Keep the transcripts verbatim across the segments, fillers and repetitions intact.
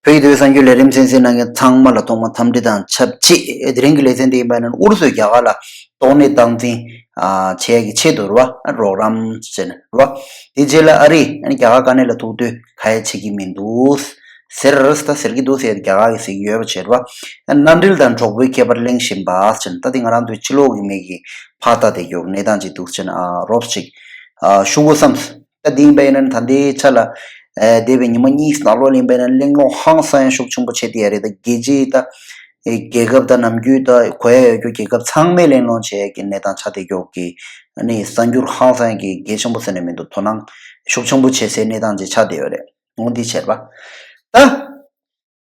བོད་ཀྱི་དུས་གསར་འགྱུར་ལས་རིམ་གསན་གཟིགས་གནང་མཁན་ཚང་མ་ལ་ཐོག་མར་འཚམས་འདྲི་དང་ཆབས་ཅིག་དེ་རིང་གི་ལེ་ཚན་འདི་ཡིན་པ་ན་ཨུ་རུ་སུས་རྒྱ་གར་ལ་ཏོག་ནད་སྟངས་འཛིན་ཨ་བྱེད་ཡག་གི་ཆེད་དུ་རེད་བ། རོགས་རམ་བྱས་ནས་རེད་བ། དེ་རྗེས་ལ་ཨ་རིས་ཨ་ནི་རྒྱ་གར་དཀའ་གནད་ལ་ཐུག་དུས་ཁ་ཡ་བྱེད་ཀྱི་མི་འདུག་ཟེར་ད་ཟེར་གྱི་འདུག་ཟེར་རྒྱ་གར་གྱིས་ཟེར་གྱི་ཡོད་པ་བྱས་རེད་བ། མནའ་འབྲེལ་དང་གྲོགས་པོའི་ཁྱད་པར་གླེང་བཞིན་པ་བྱས་ནས་ད་དེ་ང་རང་ཚོའི་ཕྱི་ལོགས་ཀྱི་མི་གིས་ཕར་ལྟ་བསྡད་ཀྱོག་གནས་སྟངས་ཅིག་འདུག་བྱས་ནས་ཨ་རོབ་ཅིག་ཨ་ཞུ་དགོས་བསམས། ད་འདི་ཡིན་པ་ཡིན་ན་ད་ལྟའི་ཆ་ལ་ཨེ་འདས་པའི་ཉི་མ་གཉིས་ནང་ལོགས་ལ་ཡིན་པ་ཡིན་ན་གླེང་སློང་ཧང་སང་ཡང་ཤུགས་ཆེན་པོ་བྱེད་བསྡད་ཡ་རེད། ད་རྒྱལ་སྤྱིའི་ད་ཨེ་རྒྱལ་ཁབ་ད་ནམ་རྒྱུན་ད་གོ་ཡ་ཡོད་རྒྱུ་རྒྱལ་ཁབ་ཚང་མས་གླེང་སློང་བྱེད་ཡ་གི་གནས་སྟངས་ཆགས་བསྡད་རྒྱུ་གི་ཨ་ནི་གསར་འགྱུར་ཧང་སང་ཡ་གི་གལ་ཆེན་པོ་ཟེར་ནས་མི་འདུག་དོ་སྣང་ཤུགས་ཆེན་པོ་བྱེད་སའི་གནས་སྟངས་ཅིག་ཆགས་བསྡད་ཡོད་རེད། འོ་འདི་བྱས་པ་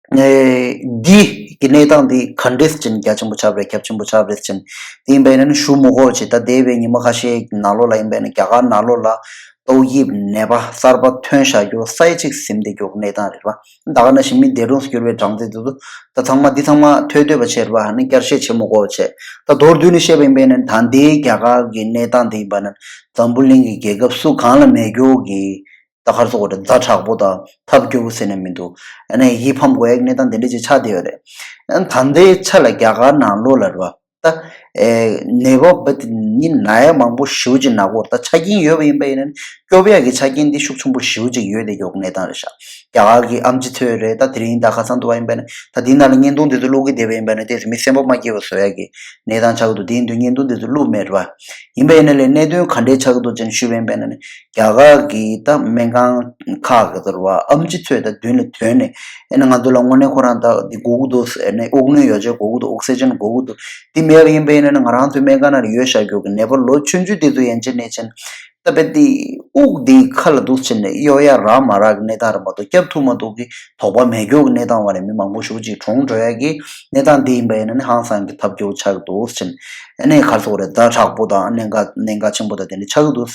ད། ཨེ་འདི་གི་གནས་སྟངས་འདི་ག་འདྲས་ཅན་རྒྱ་ཆེན་པོ་ཆགས་པ་རེད། ཁྱབ་ཆེན་པོ་ཆགས་པ་རེད་ཅན། དེ་ཡིན་པ་ཡིན་ན་ཞུ་མི་དགོས་བྱས། ད་འདས་པའི་ཉི་མ་ཁ་ཤས་ནང་ལོགས་ལ་ཡིན་པ་ཡིན་ན་རྒྱ་གར་ནང་ལོགས་ལ་ཏོག་དབྱིབས་ནད་པ་གསར་པ་ཐོན་བཞག་རྒྱུ་ས་ཡ་གཅིག་ཟིན་བསྡད་རྒྱུ་གནས་སྟངས་རེད་བ། ད་ག་ནང་བཞིན་མི་འདས་གྲོངས་སུ་གྱུར་པའི་གྲངས་ཚད་དེ་ཚོ་ད་ཚང་མ་འདི་ཚང་མ་ཐོས་ཐོས་པ་བྱས་རེད་བ། ཨ་ནི་བསྐྱར་བཤད་བྱེད་མི་དགོས་བྱས། ད་མདོར་བསྡུས་ནས་བཤད་པ་ཡིན་པ་ཡིན་ན་ད་ལྟའི་རྒྱ་གར་གི་གནས་སྟངས་དེ་ཡིན་པ་ན་འཛམ་བུ་གླིང་གི་རྒྱལ་ཁབ་སུ་གང་ལ་མེད་རྒྱུ་གི་ད་ག་རེ་ཟེར་དགོས་རེད། ཛ་དྲག་པོ་དང་ཐབས་སྐྱོ་པོ་ཟེར་ནས་མི་འདུག་ཨ་ནི་ཡིད་ཕམ་དགོས་ཡག་གནས་སྟངས་དེ་འདྲ་ཅིག་ཆགས་བསྡད་ཡོད་རེད། ཨ་ནི་ད་ལྟའི་ཆ་ལ་རྒྱ་གར་ནང་ལོགས་ལ་རེད་བ། ད་ཨེ་ནད་པ་བ་དེ་ནི་ན་ཡ་མང་པོ་ཞེ་པོ་ཅིག་ན་གི་ཡོད་རེད། ད་ཆ་རྐྱེན་ཡོད་པ་ཡིན་པ་ཡིན་ན་སྐྱོབ་ཡག་གི་ཆ་རྐྱེན་འདི་ཤུགས་ཆེན་པོ་ཞེ་པོ་ཅིག་ཡོད་བསྡད་ཡོད་གནས་སྟངས་རེད་ཤག་རྒྱ་གར་གྱི་ཨེམ་ཆི་མཚོ་རེད། ད་དེ་རིང་ད་ཁ་སང་དུ་བ་ཡིན་པ་ཡིན་ན་ད་འདི་ནང་ལ་བརྙན་ཐུང་འདི་ཚོ་བླུག་གི་བསྡད་པ་ཡིན་པ་ཡིན་ན་ཏོག་ཙམ་མི་སེམས་པ་མ་སྐྱིད་པ་བཟོ་ཡག་གི་གནས་སྟངས་ཆགས་ཀྱི་འདུག་དེ་ཡིན་དུས་བརྙན་ཐུང་འདི་ཚོ་བླུག་མེད་རེད་བ། ཡིན་པ་ཡིན་ན་ལས་གནད་དོན་ག་འདྲས་ཆགས་ཀྱི་འདུག་ཅེས་ཞུས་པ་ཡིན་པ་ཡིན་ན་ནི་རྒྱ་གར་གྱི་ད་སྨན་ཁང་ཁག་གི་ཟེར་བ་ཨེམ་ཆི་མཚོ་ད་མདུན་ལ་ཐོན་ནས་ཨེ་ནི་ང་ཚོ་ལ་དངོས་གནས་ཁོ་རང་ད་འདི་དགོས་ཀྱི་འདུག་ཨེ་ནི་དབུགས་གནོན་ཡོ་བྱད་དགོས་ཀྱི་འདུག་ཨོག་སི་ཇན་དགོས་ཀྱི་འདུག་འདི་མེད་པ་ཡིན་པ་ཡིན་ན་ནི་ང་རང་ཚོའི་སྨན་ཁང་ནང་ལ་ཡོད་བཞག་རྒྱུ་གི་ནད་པ་ལོ་ཆུང་ཆུང་དེ་ཚོ་ཡན་ཆད་ནས་ཕྱིན་ད་དཔེ་དེ་དབུགས་འདི་ཁ་ལ་འདུག་ཕྱིན་ནས་གཡོ་ཡ་རག་མ་རག་གི་གནས་སྟངས་རེད་མ་གཏོགས་སྐྱབས་ཐུབ་མ་ཐུབ་གི་དོགས་པ་མེད་རྒྱུ་གི་གནས་སྟངས་བ་ལས་མི་མང་པོ་ཞེ་པོ་ཅིག་གྲོངས་འགྲོ་ཡ་གི་གནས་སྟངས་འདི་ཡིན་པ་ཡིན་ན་ནི་ཧང་སང་གི་ཐབས་སྐྱོ་ཆགས་འདུག་ཕྱིན། ཨ་ནི་ག་རེ་ཟེར་དགོས་རེད། ཛ་དྲག་པོ་དང་གནད་འགག་གནད་འགག་ཆེན་པོ་དང་དེ་འདྲ་ཆགས་ཀྱི་འདུག་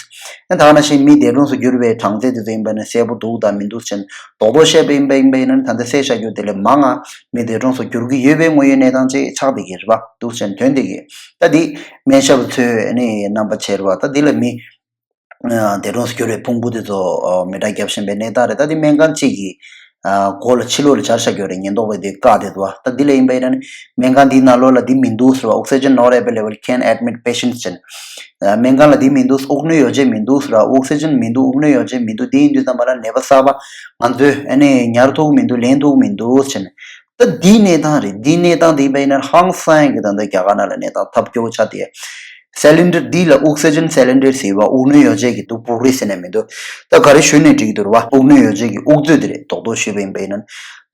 ཨ་ད་ག་ནང་བཞིན་མི་འདས་གྲོངས་སུ་གྱུར་བའི་གྲངས་ཚད་དེ་ཚོ་ཡིན་པ་ནི་གསལ་པོ་འདུག་དང་མི་འདུག་ཕྱིན་རྡོག་རྡོག་བཤད་པ་ཡིན་པ་ཡིན་པ་ཡིན་ན་ད་ལྟ་གསལ་བཞག་རྒྱུ་དེ་ལས་མང་ང་མི་འདས་གྲོངས་སུ་གྱུར་གྱི་ཡོད་པའི་དངོས་ཡོད་གནས་སྟངས་ཅིག་ཆགས་བསྡད་ཀྱི་རེད་པ། འདུག་ཕྱིན་དོན་དེ་གི་ད་འདི་སྨན་ཞབས་ཚོས་ཨ་ནི་རྣམ་པ་བྱས་རེད་པ། ད་འདི་ལ་མི་འདས་གྲོངས་སུ་གྱུར་བའི་ཕུང་པོ་དེ་ཚོ་མེ་སྲེག་བརྒྱབ་བཞིན་པའི་གནས་སྟངས་རེད། ད་དེ་སྨན་ཁང་གཅིག་གི་སྒོ་ལ་ཕྱི་ལོགས་ལ་སྦྱར་བཞག་ཡོད་རེད། ཉེན་རྟོག་པས་དེ་བཀག་བསྡད་འདུག་ད་འདི་ལ་ཡིན་པ་ཡིན་ན་ནི་སྨན་ཁང་འདིའི་ནང་ལོགས་ལ་འདི་མི་འདུག་ཟེར་བ། Oxygen not available, can admit patients ཅན། སྨན་ཁང་ལ་འདི་མི་འདུག་ཨོག་སྣོད་ཡོ་བྱད་མི་འདུག་ཟེར་བ། ཨོག་སི་ཇན་མི་འདུག་ཨོག་སྣོད་ཡོ་བྱད་མི་འདུག་འདི་ཡིན་དུས་ཙམ་པ་ལ་ནད་པ་གསར་པ་ང་ཚོས་ཨ་ནི་ཉར་ཐུབ་མི་འདུག་ལེན་ཐུབ་མི་འདུག་ཟེར་ནས། ད་འདིའི་གནས་སྟངས་རེད། འདིའི་གནས་སྟངས་འདི་ཡིན་པ་ཡིན་ན་ཧང་སང་གི་ད་ལྟ་རྒྱ་གར་ནང་ལ་གནས་སྟངས་ཐབས་སྐྱོ་བོ་ཆགས་ཏེ། སི་ལིན་ཌར་འདི་ལ་ཨོག་སི་ཇན་སི་ལིན་ཌར་ཟེར་བ། ཨོག་སྣོད་ཡོ་བྱད་ཀྱི་འདུག་འབོག་རིལ་ཟེར་ནས་མི་འདུག་ད་ག་རེ་ཞུས་ནས་འགྲིག་གི་འདུག་རེད་བ། ཨོག་སྣོད་ཡོ་བྱད་ཀྱི་དབུགས་མཛོད་དེ་རེད། རྡོག་རྡོག་ཞུས་པ་ཡིན་པ་ཡིན་ན།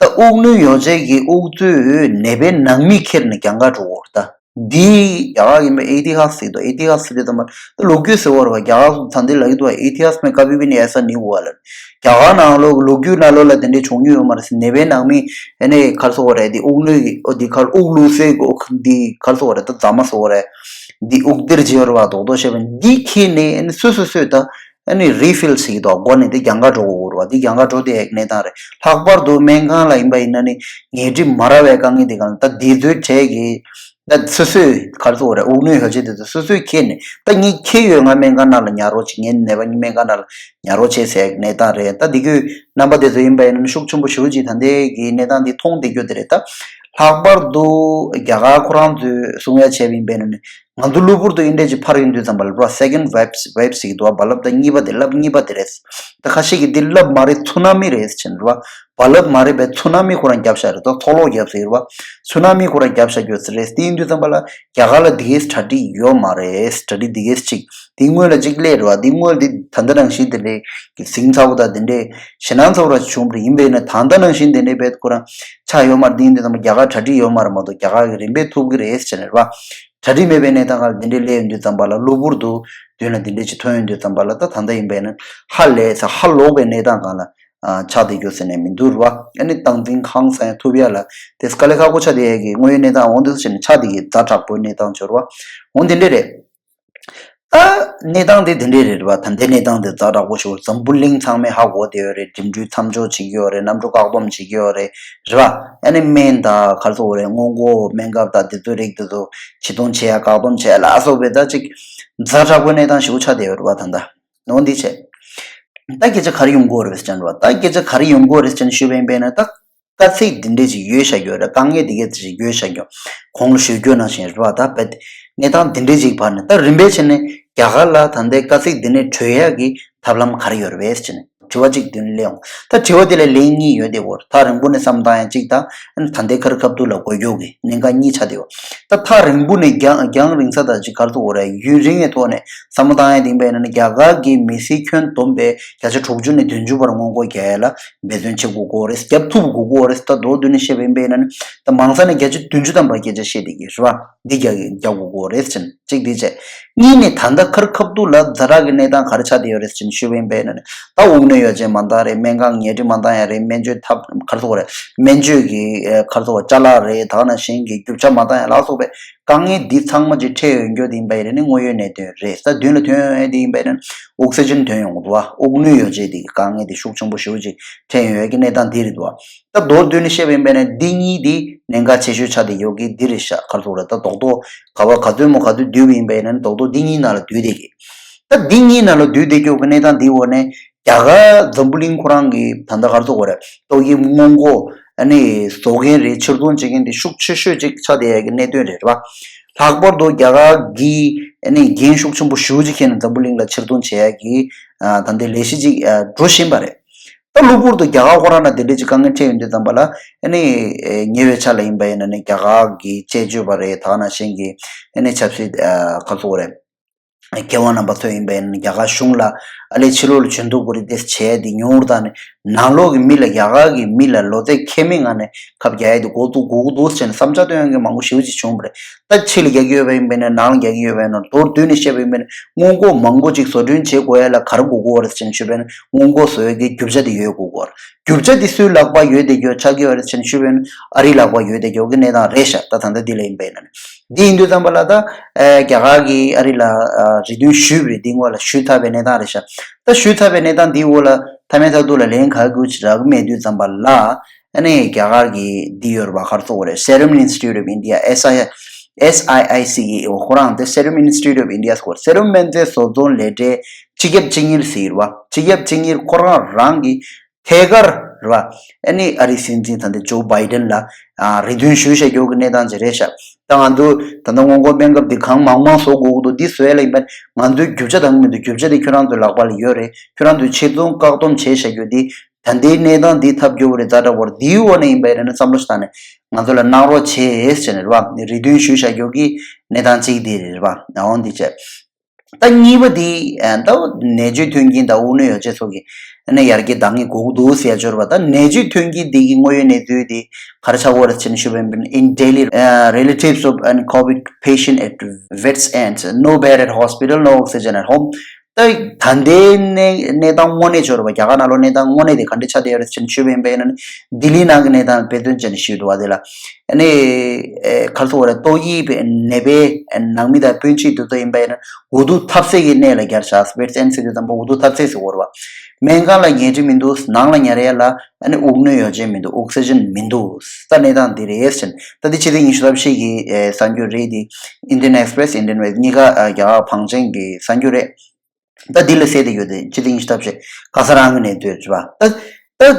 ད་དབུགས་སྣོད་ཡོ་བྱད་ཀྱི་དབུགས་མཛོད་ནད་པའི་ནང་མི་ཁྱེར་ནས་གྱང་ཁར་འགྲོ་གི་རེད་ད། འདི་རྒྱ་གར་ཡིན་པའི་ཨི་ཏི་ཧ་སི་ཟེར་གི་འདུག་ཨི་ཏི་ཧ་སི་ཟེར་དུས་ཙམ་པ་ད་ལོ་རྒྱུས་ཟེར་བ་རེད་བ། རྒྱ་གར་ཚོ་ད་འདི་ལབ་ཀྱི་འདུག་བ། इतिहास में कभी भी नहीं ऐसा नहीं हुआ ལབ། རྒྱ་གར་ནང་ལོགས་ལོ་རྒྱུས་ནང་ལོགས་ལ་དེ་འདྲའི་བྱུང་མྱོང་ཡོད་མ་རེད་ཟེར། ནད་པའི་ནང་མི་ཨ་ནི་ག་རེ་ཟེར་དགོས་རེད། འདི་དབུགས་སྣོད་ཀྱི་ཨོ་འདི་ག་རེ་དབུགས་བླུགས་སའི་གི་འདི་ག་རེ་ཟེར་དགོས་རེད། ད་རྫ་མ་ཟེར་དགོས་རེད། འདི་དབུགས་སྡེར་བྱེད་པ་རེད་བ། རྡོག་རྡོག་བཤད་པ་འདི་ཁྱེར་ནས་ཨ་ནི་སོ་སོ་སོས་ད་ཨ་ནི་རི་ཕིལ་བྱེད་ཀྱི་འདུག་སྒོ་ནས་འདི་གྱང་ཁར་འགྲོ་དགོས་རེད་བ། འདི་གྱང་ཁར་འགྲོ་དེ་ཡག་གནས་སྟངས་རེད། ལྷག་པར་དུ་སྨན་ཁང་ལ་ཡིན་པ་ཡིན་ན་ནི་ཉལ་ཁྲི་མ་རག་པའི་དཀའ་ངལ་དེ་གང་ད་འདི་ཚོའི་གྲས་ཀྱི་ད་སོ་སོས་ག་རེ་ཟེར་དགོས་རེད། དབུགས་སྣོད་ཡོ་བྱད་དེ་ཚོ་སོ་སོས་ཁྱེར་ནས་ད་ངས་ཁྱེར་ཡོད། ང་སྨན་ཁང་ནང་ལ་ཉར་རོགས་བྱེད། ངའི་ནད་པ་སྨན་ཁང་ནང་ལ་ཉར་རོགས་བྱེད་ཟེར་གནས་སྟངས་རེད། ད་འདི་གི་རྣམ་པ་དེ་ཚོ་ཡིན་པ་ཡིན་ན་ཤུགས་ཆེན་པོ་ཞེ་པོ་ཅིག་ད་ལྟའི་གི་གནས་སྟངས་འདི་མཐོང་བསྡད་རྒྱུ་དེ་རེད། ད་ལྷག་པར་དུ་རྒྱ་གར་ཁོ་རང་ཚོས་གསུང་ཡ་བྱས་པ་ཡིན་པ་ཡིན་ན་ནི་ང་ཚོ་གློ་བུར་དུ་འདི་འདྲས་ཅིག་འཕར་ཡོང་དུས་ཙམ་པ་ལ་རེད་བ། སེ་ཀེན་ཌི་ཝེབ་ཝེབ་ཟེར་གི་འདུག་བ། རྦ་རླབས་ད་གཉིས་པ་དེ་རླབས་གཉིས་པ་དེ་རེད། ད་ཁ་ཤས་ཀྱིས་འདི་རླབས་མ་རེད། ཚུ་ན་མི་རེད་ཟེར་གྱིན་རེད་བ། རྦ་རླབས་མ་རེད་པས། ཚུ་ན་མི་ཁོ་རང་བརྒྱབ་བཞག་རེད། ད་མཐོ་སློག་བརྒྱབ་ཟེར་བ། ཚུ་ན་མི་ཁོ་རང་བརྒྱབ་བཞག་རྒྱུ་ཟེར་རེད། དེ་ཡིན་དུས་ཙམ་པ་ལ་རྒྱ་གར་ལ་འདི་གས་གྲ་སྒྲིག་ཡོད་མ་རེད། གྲ་སྒྲིག་འདི་གས་ཅིག་དེ་སྔོན་ལ་ཅིག་སླེབས་རེད་བ། དེ་སྔོན་འདི་ད་ལྟ་ནང་བཞིན་དེ་འདྲའི་གི་ཟིང་ཚ་བོ་དང་དེ་འདྲའི་ཞེད་སྣང་ཚ་བོ་ར་བྱུང་བ་རེད། ཡིན་པས་ན་ད་ལྟ་ནང་བཞིན་དེ་འདྲའི་བེད་ཁོ་རང་ཆགས་ཡོད་མ་རེད། དེ་ཡིན་དུས་ཙམ་པ་རྒྱ་གར་གྲ་སྒྲིག་ཡོད་མ་རེད་མ་གཏོགས་རྒྱ་གར་གི་རིམ་པས་ཐུབ་གི་རེད་ཟེར་ནས་རེད་བ། གྲ་སྒྲིག་མེད་པའི་གནས་སྟངས་སྒང་ལ་དེ་འདྲའི་སླེབས་ཡོང་དུས་ཙམ་པ་ལ་གློ་བུར་དུ་མདུན་ལ་དེ་འདྲའི་ཅིག་ཐོན་ཡོང་དུས་ཙམ་པ་ལ་ད་ད་ལྟ་ཡིན་པས་ན་ཧ་ལས་ཚ་ཧ་ལོག་པའི་གནས་སྟངས་སྒང་ལ་ཨ་ཆགས་བསྡད་རྒྱུ་ཟེར་ནས་མི་འདུག་རེད་བ། ཨ་ནི་སྟངས་འཛིན་ཧང་སང་ཐུབ་ཡ་ལ་དེ་དཀའ་ལས་ཁག་པོ་ཆགས་བསྡད་ཡ་གི་དངོས་ཡོད་གནས་སྟངས་འོང་དུས་ཟེར་ནས་ཆགས་བསྡད་ཀྱི་ཛ་དྲག་པོའི་གནས་སྟངས་འབྱོར་བ་འོང་དེ་འདྲས་རེད། ཨ་གནས་སྟངས་དེ་དེ་འདྲས་རེད་བ། ད་ལྟའི་གནས་སྟངས་དེ་ཛ་དྲག་པོ་ཞིག་འཛམ་བུ་གླིང་ཚང་མས་ཧ་གོ་བསྡད་ཡོད་རེད། འགྲིམ་འགྲུལ་མཚམས་འཇོག་བྱེད་ཀྱི་ཡོད་རེད། གནམ་གྲུ་བཀག་སྡོམ་བྱེད་ཀྱི་ཡོད་རེད། རེད་བ། ཨ་ནི་སྨན་དང་ག་རེ་ཟེར་དགོས་རེད། སྔོན་འགོག་སྨན་ཁབ་དང་དེ་ཚོའི་རིགས་དེ་ཚོ་ཕྱིར་གཏོང་བྱེད་ཡ་བཀག་སྡོམ་བྱེད་ཡ་ལ་སོགས་པའི་ད་ཅིག་ཛ་དྲག་པོའི་གནས་སྟངས་ཞིག་ཆགས་བསྡད་ཡོད་རེད་བ། ད་ལྟ་འོ་འདི་བྱས། ད་སྐད་ཆ་ག་རེ་ཡོང་གི་ཡོད་རེད་ཟེར་ན་རེད་བ། ད་སྐད་ཆ་ག་རེ་ཡོང་གི་ཡོད་རེད་ཟེར་ན་ཞུས་པ་ཡིན་པས་ན་ད་ དཀའ་ཚེགས་འདི་འདྲས་ཅིག་ཡོད་བཞག་ཡོད་རེད། དཀའ་ངལ་འདི་གས་ཅིག་ཡོད་བཞག་ཡོད། གོང་ལ་ཞུས་རྒྱུ་ནང་བཞིན་རེད་བ། ད་བེད་གནས་སྟངས་འདི་འདྲས་ཅིག་བར་ནས་ད་རིམ་པས་བྱས་ནས་རྒྱ་གར་ལ་ད་ལྟའི་དཀའ་ཚེགས་འདི་ནས་གྲོལ་ཡག་གི་ཐབས་ལམ་ག་རེ་ཡོད་རེད་བས་ཟེར་ནས་དྲི་བ་གཅིག་མདུན་ལ་སླེབས་ཡོང་། ད་དྲི་བ་དེ་ལ་ལན་གཉིས་ཡོད་དེ་བོར། ཐག་རིང་པོ་ནས་བསམ་བཏང་ཡ་གཅིག་དང་ད་ལྟའི་ཁར་ཁ་ཐུག་ལ་གོ་རྒྱུ་གི་གནད་འགག་གཉིས་ཆགས་བསྡད་ཡོད། ད་ཐག་རིང་པོ་ནས་རྒྱང་རྒྱང་རིང་ས་དང་གཅིག་ག་རེ་ཟེར་དགོས་རེད། ཡུན་རིང་བའི་ཐོག་ནས་བསམ་བློ་བཏང་ཡ་དེ་ཡིན་པ་ཡིན་ན་ནི་རྒྱ་གར་གྱི་མི་སེར་ཁྱོན་བསྡོམས་པའི་བརྒྱ་ཆ་དྲུག་ཅུ་ནས་བདུན་ཅུ་བར་སྔོན་འགོག་རྒྱག་ཡ་ལ་འབད་བརྩོན་བྱེད་དགོས་ཀྱི་ཡོད་རེད། རྒྱབ་ཐུབ་དགོས་ཀྱི་ཡོད་རེད། ད་མདོར་བསྡུས་ནས་བཤད་པ་ཡིན་པ་ཡིན་ན་ནི་ད་མང་ས་ནས་བརྒྱ་ཆ་བདུན་ཅུ་ཐམ་པ་སྐད་ཆ་བཤད་བསྡད་ཀྱི་རེད་བ། འདི་རྒྱག་རྒྱག་དགོས་ཀྱི་ཡོད་རེད་ཟེར་ནས་གཅིག་འདི་བྱས། གཉིས་ནས་ད་ལྟ་ཁར་ཁ་ཐུག་ལ་ཛ་དྲག་གི་གནས་སྟངས་ག་རེ་ཆགས་བསྡད་ཡོད་རེད་ཟེར་ནས་ཞུས་པ་ཡིན་པ་ཡིན་ན་ནི་ད་དབུགས་སྣོན་ཡོ་བྱད་མ་འདང་རེད། སྨན་ཁང་ཉལ་ཁྲི་མ་འདང་ཡ་རེད། སྨན་བཅོས་ཐབས་ག་རེ་ཟེར་དགོས་རེད། སྨན་བཅོས་ཀྱི་ཨེ་ག་རེ་ཟེར་དགོས་ཅ་ལག་རེད། ད་ག་ནང་བཞིན་གྱི་རྒྱུ་ཆ་མ་འདང་ཡ་ལ་སོགས་པའི་དཀའ་ངལ་འདི་ཚང་མ་ཅིག་འཕྲད་ཡོང་རྒྱུ་དེ་ཡིན་པ་ཡིན་ན་ནི་དངོས་ཡོད་གནད་དོན་རེད། ད་མདུན་ལ་ཐོན་ཡོང་ཡ་དེ་ཡིན་པ་ཡིན་ན་ཨོག་སི་ཇན་ཐོན་ཡོང་གི་འདུག་བ། དབུགས་སྣོན་ཡོ་བྱད་དེ་གི་དཀའ་ངལ་དེ་ཤུགས་ཆེན་པོ་ཞེ་པོ་ཅིག་འཕྲད་ཡོང་ཡ་གི་གནས་སྟངས་དེ་རེད་འདུག་བ། ད་མདོར་བསྡུས་ནས་བཤད་པ་ཡིན་པ་ཡིན་ན་འདི་གཉིས་འདི་གནད་འགག་ཆེ་ཤོས་ཆགས་བསྡད་ཡོད་ཀི་འདི་རེད་ཤག་ག་རེ་ཟེར་དགོས་རེད། ད་རྡོག་རྡོག་ག་བ་ག་ཚོད་མོ་ག་ཚོད་བསྡུས་པ་ཡིན་པ་ཡིན་ན་རྡོག་རྡོག་འདི་གཉིས་ནང་ལ་བསྡུས་བསྡད་ཀི། ད་འདི་གཉིས་ནང་ལ་བསྡུས་བསྡད་ཀྱོག་གི་གནས་སྟངས་འདིའི་འོག་ནས་རྒྱ་གར་འཛམ་བུ་གླིང་ཁོ་རང་གི་ད་ལྟ་ག་རེ་ཟེར་དགོས་རེད། ཏོག་དབྱིབས་སྔོན་འགོག་ཨ་ནི་བཟོ་མཁན་རེད། ཕྱིར་ཚོང་བྱེད་མཁན་དེ་ཤུགས་ཆེ་ཤོས་ཅིག་ཆགས་བསྡད་ཡ་གི་གནད་དོན་རེད་བ། ལྷག་པར་དུ་རྒྱ་གར་གྱི་ཨ་ནི་འགན་ཤུགས་ཆེན་པོ་ཞེ་པོ་ཅིག་འཁྱེར་ནས་འཛམ་བུ་གླིང་ལ་ཕྱིར་ཚོང་བྱེད་ཡ་གི་ཨ་ད་ལྟའི་ལས་གཞི་ཅིག་ཨ་འགྲོ་བཞིན་པ་རེད། ད་གློ་བུར་དུ་རྒྱ་གར་ཁོ་རང་ལ་དེ་འདྲ་ཅིག་དཀའ་ངལ་འཕྲད་ཡོང་དུས་ཙམ་པ་ལ་ཨ་ནི་ཉེ་བའི་ཆར་ལ་ཡིན་པ་ཡིན་ན་ནི་རྒྱ་གར་གྱི་དཔྱད་བརྗོད་པ་རེད། ད་ག་ནང་བཞིན་གྱི་ཨ་ནི་ཆབ་སྲིད་ཨ་ག་རེ་ཟེར་དགོས་རེད། མཁས་དབང་རྣམ་པ་ཚོ་ཡིན་པ་ཡིན་ན་རྒྱ་གར་གཞུང་ལ་ཨ་ལས་ཕྱི་ལོགས་ལ་བྱོན་ཐུབ་དགོས་རེད་དེ་བྱས་དེ་ཉུང་རུ་བཏང་ནས་ནང་ལོགས་ཀྱི་མི་ལ་རྒྱ་གར་གྱི་མི་ལ་ལོ་ཚད་ཁེ་མེད་ངང་ནས་ཁབ་རྒྱག་ཡས་དེ་འགོ་ཚུགས་དགོས་ཀྱི་འདུག་ཟེར་ནས་བསམ་འཆར་བཏོན་མཁན་མང་པོ་ཞེ་པོ་ཅིག་བྱུང་བ་རེད། ད་ཕྱི་ལ་རྒྱག་གི་ཡོད་པ་ཡིན་པས་ན་ནང་ལ་རྒྱག་གི་ཡོད་པས་ན་མདོར་བསྡུས་ནས་བཤད་པ་ཡིན་པས་ན་སྔོན་འགོག་མང་པོ་ཅིག་བཟོ་སྐྲུན་བྱེད་དགོས་ཡ་ལ་ག་རེ་དགོས་ཀྱི་ཡོད་རེད་ཟེར་ནས་ཞུས་པས་ན་སྔོན་འགོག་བཟོ་ཡ་གི་རྒྱུ་ཆ་དེ་ཡོད་དགོས་ཀྱི་ཡོད་རེད། རྒྱུ་ཆ་དེ་སུའི་ལག་པ་ཡོད་བསྡད་ཀྱི་ཡོད་ཆགས་ཀྱི་ཡོད་རེད་ཟེར་ནས་ཞུས་པས་ན་ཨ་རིའི་ལག་པ་ཡོད་བསྡད་ཀྱི་ཡོད་ཀྱི་གནས་སྟངས་རེད་ཤག་ད་ད་ལྟ་འདི་ལ་ཡིན་པས་ན་འདི་ཡིན་དུས་ཙམ་པ་ལ་ད་ཨ་རྒྱ་གར་གྱིས་ཨ་རི་ལ་ཨ་རེ་འདུན་ཞུས་པ་རེད། འདི་སྔོན་ལ་ཞུས་ཚར་བའི་གནས་སྟངས་རེད་ཤག་ད་ཞུས་ཚར་བའི་གནས་སྟངས་འདིའི་འོག་ལ་མཐའ་མའི་མཐའ་ཐུག་ལ་ལན་ག་གུ་ཅི་རག་གི་མེད་དུས་ཙམ་པ་ལ། ཨ་ནི་རྒྱ་གར་གྱི་འདི་ཡོད་རེད་པ། ག་རེ་ཟེར་དགོས་རེད། Serum Institute of India S I S I I C E O ཁོ་རང་དེ་Serum Institute of India ཟེར་དགོས་རེད། སེ་རུམ་སྨན་རྫས་བཟོ་ཚོང་ལས་གྲྭའི་སྤྱི་ཁྱབ་སྤྱི་གཉེར་ཟེར་བ། སྤྱི་ཁྱབ་སྤྱི་གཉེར་ཁོ་རང་རང་གི་ཐད་ཀར་རེད་པ། ཨ་ནི་ཨ་རིའི་སྲིད་འཛིན་ད་ལྟ་ཇོ་བྷའི་ཌེན་ལ་ཨ་རེ་འདུན་ཞུས་བཞག་ཡོད་ཀྱི་གནས་སྟངས་ཅིག་རེད་ཤག་ད་ང་ཚོ་ད་ལྟ་སྔོན་འགོག་སྨན་ཁབ་འདི་གང་མང་མང་བཟོ་དགོས་ཀྱི་འདུག་འདི་བཟོ་ཡ་ལ་ཡིན་པ་ང་ཚོའི་རྒྱུ་ཆ་དང་མི་འདུག་རྒྱུ་ཆ་དེ་ཁྱོད་རང་ཚོའི་ལག་པ་ལ་ཡོད་རེད། ཁྱོད་རང་ཚོས་ཕྱིར་ཚོང་བཀག་སྡོམ་བྱས་བཞག་རྒྱུ་འདི་ད་ལྟའི་གནས་སྟངས་འདི་ཐབས་སྐྱོ་བོ་རེད། ཛ་དྲག་པོ་རེད། འདིའི་འོག་ནས་ཡིན་པ་ཡིན་ན་བསམ་བློ་ཞིག་བཏང་ནས་ང་ཚོ་ལ་གནང་རོགས་བྱེད་ཟེར་ནས་རེད་པ། རེ་འདུན་ཞུས་བཞག་རྒྱུ་གི་གནས་སྟངས་གཅིག་འདི་རེད་པ། འོང་འདི་བྱས། ད་གཉིས་པ་འདི་ད་ནད་བཅོས་མཐུན་རྐྱེན་དང་དབུགས་སྣོན་ཡོ་བྱད་སོགས་ཀྱི་ནས་ཡར་རྒྱས་འདང་ངེས་དགོས་ཀྱི་འདུག་ཟེར་ཡ་འབྱོར་བ། ད་ནད་བཅོས་མཐུན་རྐྱེན་འདི་གི་དངོས་ཡོད་གནས་ཚུལ་འདི་ག་རེ་ཆགས་ཀྱི་ཡོད་རེད་ཟེར་ནས་ཞུས་པ་ཡིན་པ་ན། In daily, uh, relatives of an COVID patient at vets and no bed at hospital, no oxygen at home. ད་ད་ལྟའི་གནས་གནས་སྟངས་དངོས་གནས་འབྱོར་བ། རྒྱ་གར་ནང་ལོགས་གནས་སྟངས་དངོས་གནས་དེ་ག་འདྲ་ཆགས་བསྡད་ཡོད་རེད་ཟེར་ནས་ཞུས་པ་ཡིན་པ་ཡིན་ན། ལྡི་ལི་ནང་གི་གནས་སྟངས་དཔེ་མཚོན་བྱས་ནས་ཞུས་འདུག་བ། དེ་ལ་ཨ་ནི་ཨེ་ག་རེ་ཟེར་དགོས་རེད། ཏོག་དབྱིབས་ནད་པའི་ནང་མི་དང་སྤུན་མཆེད་དེ་ཚོ་ཡིན་པ་ཡིན་ན་འུ་ཐུག་ཐབས་ཟད་ཀྱི་གནས་ལ་གྱར་བཞག་བེད་སྟེན་ཟེར་དུས་ཙམ་པ་འུ་ཐུག་ཐབས་ཟད་ཟེར་དགོས་རེད་བ། སྨན་ཁང་ལ་ཉལ་ཁྲི་མི་འདུག་ནང་ལ་ཉལ་ཡ་ལ་ཨ་ནི་དབུགས་སྣོན་ཡོ་བྱད་མི་འདུག་ཨོག་སི་ཇན་མི་འདུག་ད་གནས་སྟངས་འདི་རེད་ཟེར། ད་འདི་ཕྱི་ཚེས་ཉི་ཤུ་རྩ་བཞི་གི་ཨེ་གསར་འགྱུར་རེད། འདི་Indian Express, Indian Wave གཉིས་ཀ་ཨ་རྒྱ་གར་བང་ཆེན་གྱི་གསར་འགྱུར་རེད། ད་འདི་ལ་གསལ་བསྡད་ཡོད་དེ། སྤྱི་ཟླ་ཉི་ཤུ་རྩ་བཞི་ཁ་སང་རང་གི་གནས་ཚུལ་རེད་པ། ད་ད་ད་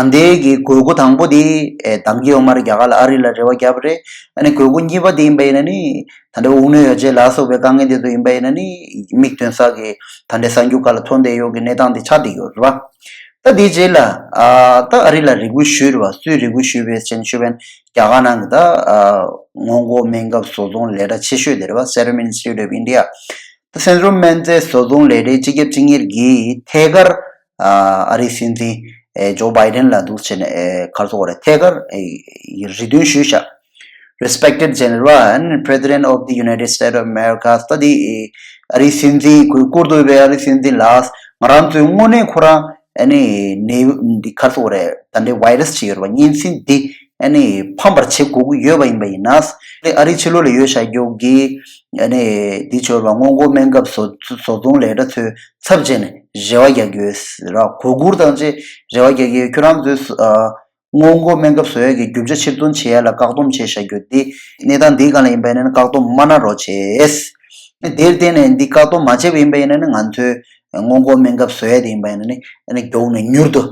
ལྟའི་གི་དགོས་མཁོ་དང་པོ་དེ་ཨེ་གདམ་གྱི་ཡོད་མ་རེད། རྒྱ་གར་ལ་ཨ་རི་ལ་རེ་བ་བརྒྱབ་པ་རེད། ཨ་ནི་དགོས་མཁོ་གཉིས་པ་དེ་ཡིན་པ་ཡིན་ན་ནི་ད་ལྟ་དབུགས་སྣོན་ཡོ་བྱད་ལ་སོགས་པའི་དཀའ་ངལ་དེ་ཚོ་ཡིན་པ་ཡིན་ན་ནི་མིག་སྟོན་ས་གི་ད་ལྟའི་གསར་འགྱུར་ཁག་ལ་ཐོན་བསྡད་ཡོད་ཀྱི་གནས་སྟངས་དེ་ཆགས་བསྡད་ཡོད་རེད་པ། ད་དེའི་རྗེས་ལ་ཨ་ད་ཨ་རི་ལ་རེ་སྐུལ་ཞུས་རེད་པ། སུས་རེ་སྐུལ་ཞུས་པས་ཟེར་ནས་ཞུས་པ་ཡིན་ན་རྒྱ་གར་ནང་གི་ད་ཨ་སྔོན་འགོག་སྨན་ཁབ་བཟོ་ཚོང་ལས་གྲྭ་ཆེ་ཤོས་དེ་རེད་པ། Serum Institute of India། ད་སེ་རུམ་སྨན་རྫས་བཟོ་ཚོང་ལས་གྲྭའི་སྤྱི་ཁྱབ་སྤྱི་གཉེར་གྱིས་ཐད་ཀར་ཨ་ཨ་རིའི་སྲིད་འཛིན་ཨེ་ཇོ་བྷའི་ཌེན་ལ་འདུག་བྱས་ནས་ཨེ་ག་རེ་ཟེར་དགོས་རེད། ཐད་ཀར་ཨེ་རེ་འདུན་ཞུས་བཞག Respected General and President of the United States of America། ད་འདི་ཨེ་ཨ་རིའི་སྲིད་འཛིན་གུས་བཀུར་དུ་ཡོད་པའི་ཨ་རིའི་སྲིད་འཛིན་ལགས། ང་རང་ཚོའི་དངོས་གནས་ཁོ་རང་ཨ་ནི་ནད་འདི་ག་རེ་ཟེར་དགོས་རེད། ད་འདི་བྷའི་རེ་སི་ཅིག་ཡོད་རེད་པ། གཉན་སྲིན་འདི་ཨ་ནི་ཕམ་པར་བྱེད་དགོས་ཀྱི་ཡོད་པ་ཡིན་པ་ཡིན་ན། ཨ་རིའི་ཕྱི་ལོགས་ལ་ཡོད་བཞག་རྒྱུ་གི་ཨ་ནི་འདི་ཆོས་པ་སྔོན་འགོག་སྨན་ཁབ་བཟོ་བཟོ་ཚོང་ལས་གྲྭ་ཚོའི་ཚབ་བྱས་ནས་རེ་བ་རྒྱག་གི་ཡོད་ར། གུས་བཀུར་དང་བཅས་རེ་བ་རྒྱག་གི་ཡོད། ཁྱོད་རང་ཚོས་ཨ་སྔོན་འགོག་སྨན་ཁབ་བཟོ་ཡས་ཀྱི་རྒྱུ་ཆ་ཕྱིར་ཚོང་བྱེད་ཡས་ལ་བཀག་སྡོམ་བྱས་བཞག་རྒྱུ་འདི་གནས་སྟངས་འདིའི་སྒང་ལ་ཡིན་པ་ཡིན་ན་བཀག་སྡོམ་མ་གནང་རོགས་བྱས། དེར་བརྟེན་ནས་འདི་བཀག་སྡོམ་མ་བྱས་པ་ཡིན་པ་ཡིན་ན་ནི་ང་ཚོས་སྔོན་འགོག་སྨན་ཁབ་བཟོ་ཡས་དེ་ཡིན་པ་ཡིན་ན་ནི་ཨ་ནི་མགྱོགས་ནས་མྱུར་དུ་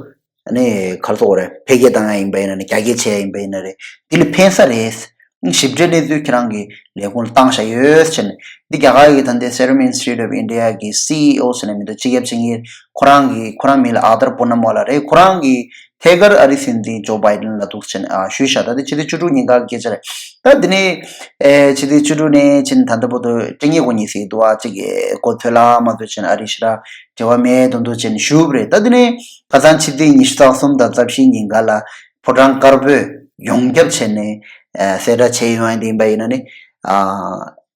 ཨ་ནི་ག་རེ་ཟེར་དགོས་རེད། འཕེལ་རྒྱས་བཏང་ཡ་ཡིན་པ་ཡིན་ན་རེད། རྒྱ་སྐྱེད་བྱེད་ཡ་ཡིན་པ་ཡིན་ན་རེད། འདི་ལ་ཕན་ས་རེད། ཞིབ་ཕྲའི་གནས་ཚུལ་ཁྱེད་རང་གི་ལས་ཁུངས་ལ་བཏང་བཞག་ཡོད་ཟེར་ནས། འདི་རྒྱ་གར་གྱི་ད་ལྟའི་Serum Institute of India གི་སི་ཨི་ཨོ་ཟེར་ནས་མི་འདུག་སྤྱི་ཁྱབ་ཆེད་མཁན། ཁོ་རང་གི་ཁོ་རང་མིང་ལ་ཨ་དར་པུ་ནམ་ཝ་ལ་རེད། ཁོ་རང་གི་ཐད་ཀར་ཨ་རིའི་སྲིད་འཛིན་ཇོ་བྷའི་ཌེན་ལ་འདུག་ཟེར་ནས་ཨ་ཞུས་བཞག་ད་ལྟ་ཕྱི་ཚེས་བཅུ་དྲུག་ཉིན་ཀ་གི་སྐད་ཆ་རེད། ད་འདི་ནས་ཨེ་ཕྱི་ཚེས་བཅུ་དྲུག་ནས་ཕྱིན་ད་ལྟ་བར་དུ་སྤྲད་ཉེ་གོ་ཉིས་ཟིག་འདུག་ཨ་ཅིག་གི་གོ་ཐོས་ལ་མ་ཐོས་ཟེར་ནས་ཨ་རི་ཞེ་དྲག་འབྲེལ་བ་མེད་དོན་དུ་ཟེར་ནས་ཞུས་པ་རེད། ད་འདི་ནས་ཁ་སང་ཕྱི་ཚེས་ཉི་ཤུ་རྩ་གསུམ་དང་རྩ་བཞི་ཉིན་ཀ་ལ་ཕོ་བྲང་དཀར་པོས་ཡོངས་ཁྱབ་བྱས་ནས་ཨ་གསལ་བསྒྲགས་བྱས་ཡོང་ཡ་འདི་ཡིན་པ་ཡིན་ན་ནི་ཨ་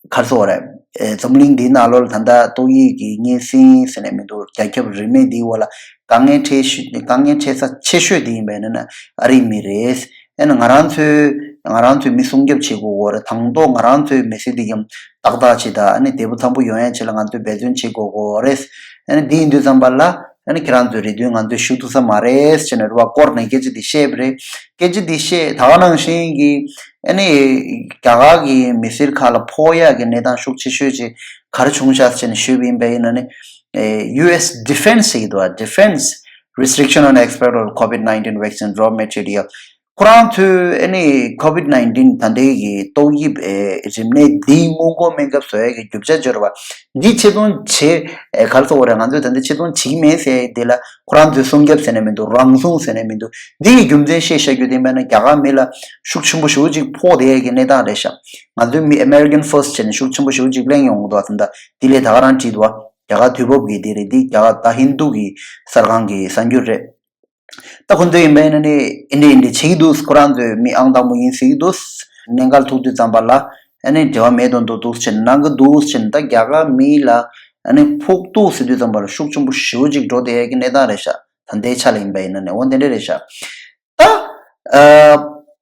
ག་རེ་ཟེར་དགོས་རེད། ཨེ་འཛམ་གླིང་འདིའི་ནང་ལོགས་ལ་ད་ལྟ་ཏོག་དབྱིབས་ཀྱི་གཉན་སྲིན་ཟེར་ནས་མི་འདུག་རྒྱ་ཁྱབ་རིས་མེད་འདིའི་འོག་ལ་དཀའ་ངལ་འཕྲད་ཤོས་དཀའ་ངལ་འཕྲད་ས་ཆེ་ཤོས་འདི་ཡིན་པ་ཡིན་ན་ཨ་རིའི་མི་རེད། ཨེ་ན་ང་རང་ཚོའི་ང་རང་ཚོས་མི་སྲུང་སྐྱོབ་བྱེད་དགོས་ཀྱི་ཡོད་རེད། དང་ཐོག་ང་རང་ཚོའི་མི་ཚེ་འདི་ཡང་ཏག་ཏག་བྱེད་དང་ཨ་ནི་བདེ་པོ་ཐང་པོ་ཡོང་ཡ་ཆེད་ལ་ང་ཚོས་འབད་བརྩོན་བྱེད་དགོས་ཀྱི་ཡོད་རེད། ཨ་ནི་འདི་ཡིན་དུས་ཙམ་པ་ལ་ཨ་ནི་ཁྱེད་རང་ཚོའི་རེ་འདུན་ང་ཚོས་ཞུ་ཐུབ་ས་མ་རེད་ཟེར་ནས་རེད་བ། སྐོར་ནས་སྐད་ཆ་འདི་བཤད་པ་རེད། སྐད་ཆ་འདི་བཤད་ད་ག་ནང་བཞིན་གྱི་ཨ་ནི་རྒྱ་གར་གྱི་མི་སེར་ཁག་ལ་ཕོག་ཡག་གི་གནས་སྟངས་ཤུགས་ཆེ་ཤོས་ཅིག་ག་རེ་བྱུང་ཤག་ཟེར་ནས་ཞུས་པ་ཡིན་པ་ཡིན་ན་ནི་ཨེ་ཡུ་ཨེས་ཌི་ཕེན་སི་ཟེར་གྱི་འདུག་བ། Defense Restriction on Export of COVID nineteen Vaccine Raw Material། ཁོ་རང་ཚོས་ཨ་ནི་COVID nineteen ད་ལྟའི་གི་ཏོག་དབྱིབས་ཨེ་རིམས་ནད་འདིའི་སྔོན་འགོག་སྨན་ཁབ་བཟོ་ཡས་ཀྱི་རྒྱུ་ཆ་འབྱོར་བ་འདི་ཆེད་དོན་བྱེད་ཨེ་ག་རེ་ཟེར་དགོས་རེད། ང་ཚོས་ད་ལྟ་ཆེད་དོན་བྱེད་ཀྱི་མེད་ཟེར་ཡས་འདི་ལ་ཁོ་རང་ཚོས་སྲུང་སྐྱོབ་ཟེར་ནས་མི་འདུག་རང་སྲུང་ཟེར་ནས་མི་འདུག་འདི་གི་རྒྱུ་མཚན་བཤད་བཞག་རྒྱུ་དེ་མེད་ན་རྒྱ་གར་མི་ལ་ཤུགས་ཆེན་པོ་ཞེ་པོ་ཅིག་ཕོག་བསྡད་ཡས་ཀྱི་གནས་སྟངས་རེད་ཤག་ང་ཚོའི་མི་American First ཟེར་ནས་ཤུགས་ཆེན་པོ་ཞེ་པོ་ཅིག་གླེང་ཡོང་གི་འདུག་ད་ལྟ་འདི་ལས་ད་ག་རང་བྲིས་འདུག་བ། རྒྱ་གར་དུས་བབ་ཀྱི་འདི་རེད། འདི་རྒྱ་གར་ད་ཧིན་རྡུ་གི་གསར་ཁང་གི་གསར་འགྱུར་རེད། ད་ཁོ་ཚོ་ཡིན་པ་ཡིན་ན་ནི་ཨིན་དྲི་ཨིན་དྲི་བྱེད་ཀྱི་འདུག་ཁོ་རང་ཚོས་མི་ཨང་དང་པོ་ཡིན་ཟེར་གྱི་འདུག་གནད་འགག་ཐུག་དུས་ཙམ་པ་ལ་ཨ་ནི་འབྲེལ་བ་མེད་དོན་དུ་འདུག་ཕྱིན་གནང་གི་འདུག་ཕྱིན་ད་རྒྱ་གར་མི་ལ་ཨ་ནི་ཕོག་འདུག་ཟེར་དུས་ཙམ་པ་ལ་ཤུགས་ཆེན་པོ་ཞེ་པོ་ཅིག་འགྲོ་བསྡད་ཡས་ཀྱི་གནས་སྟངས་རེད་ཤག་ད་ལྟའི་ཆ་ལ་ཡིན་པ་ཡིན་ན་ནི་འོ་དེ་འདྲ་རེད་ཤག་ད་ཨ་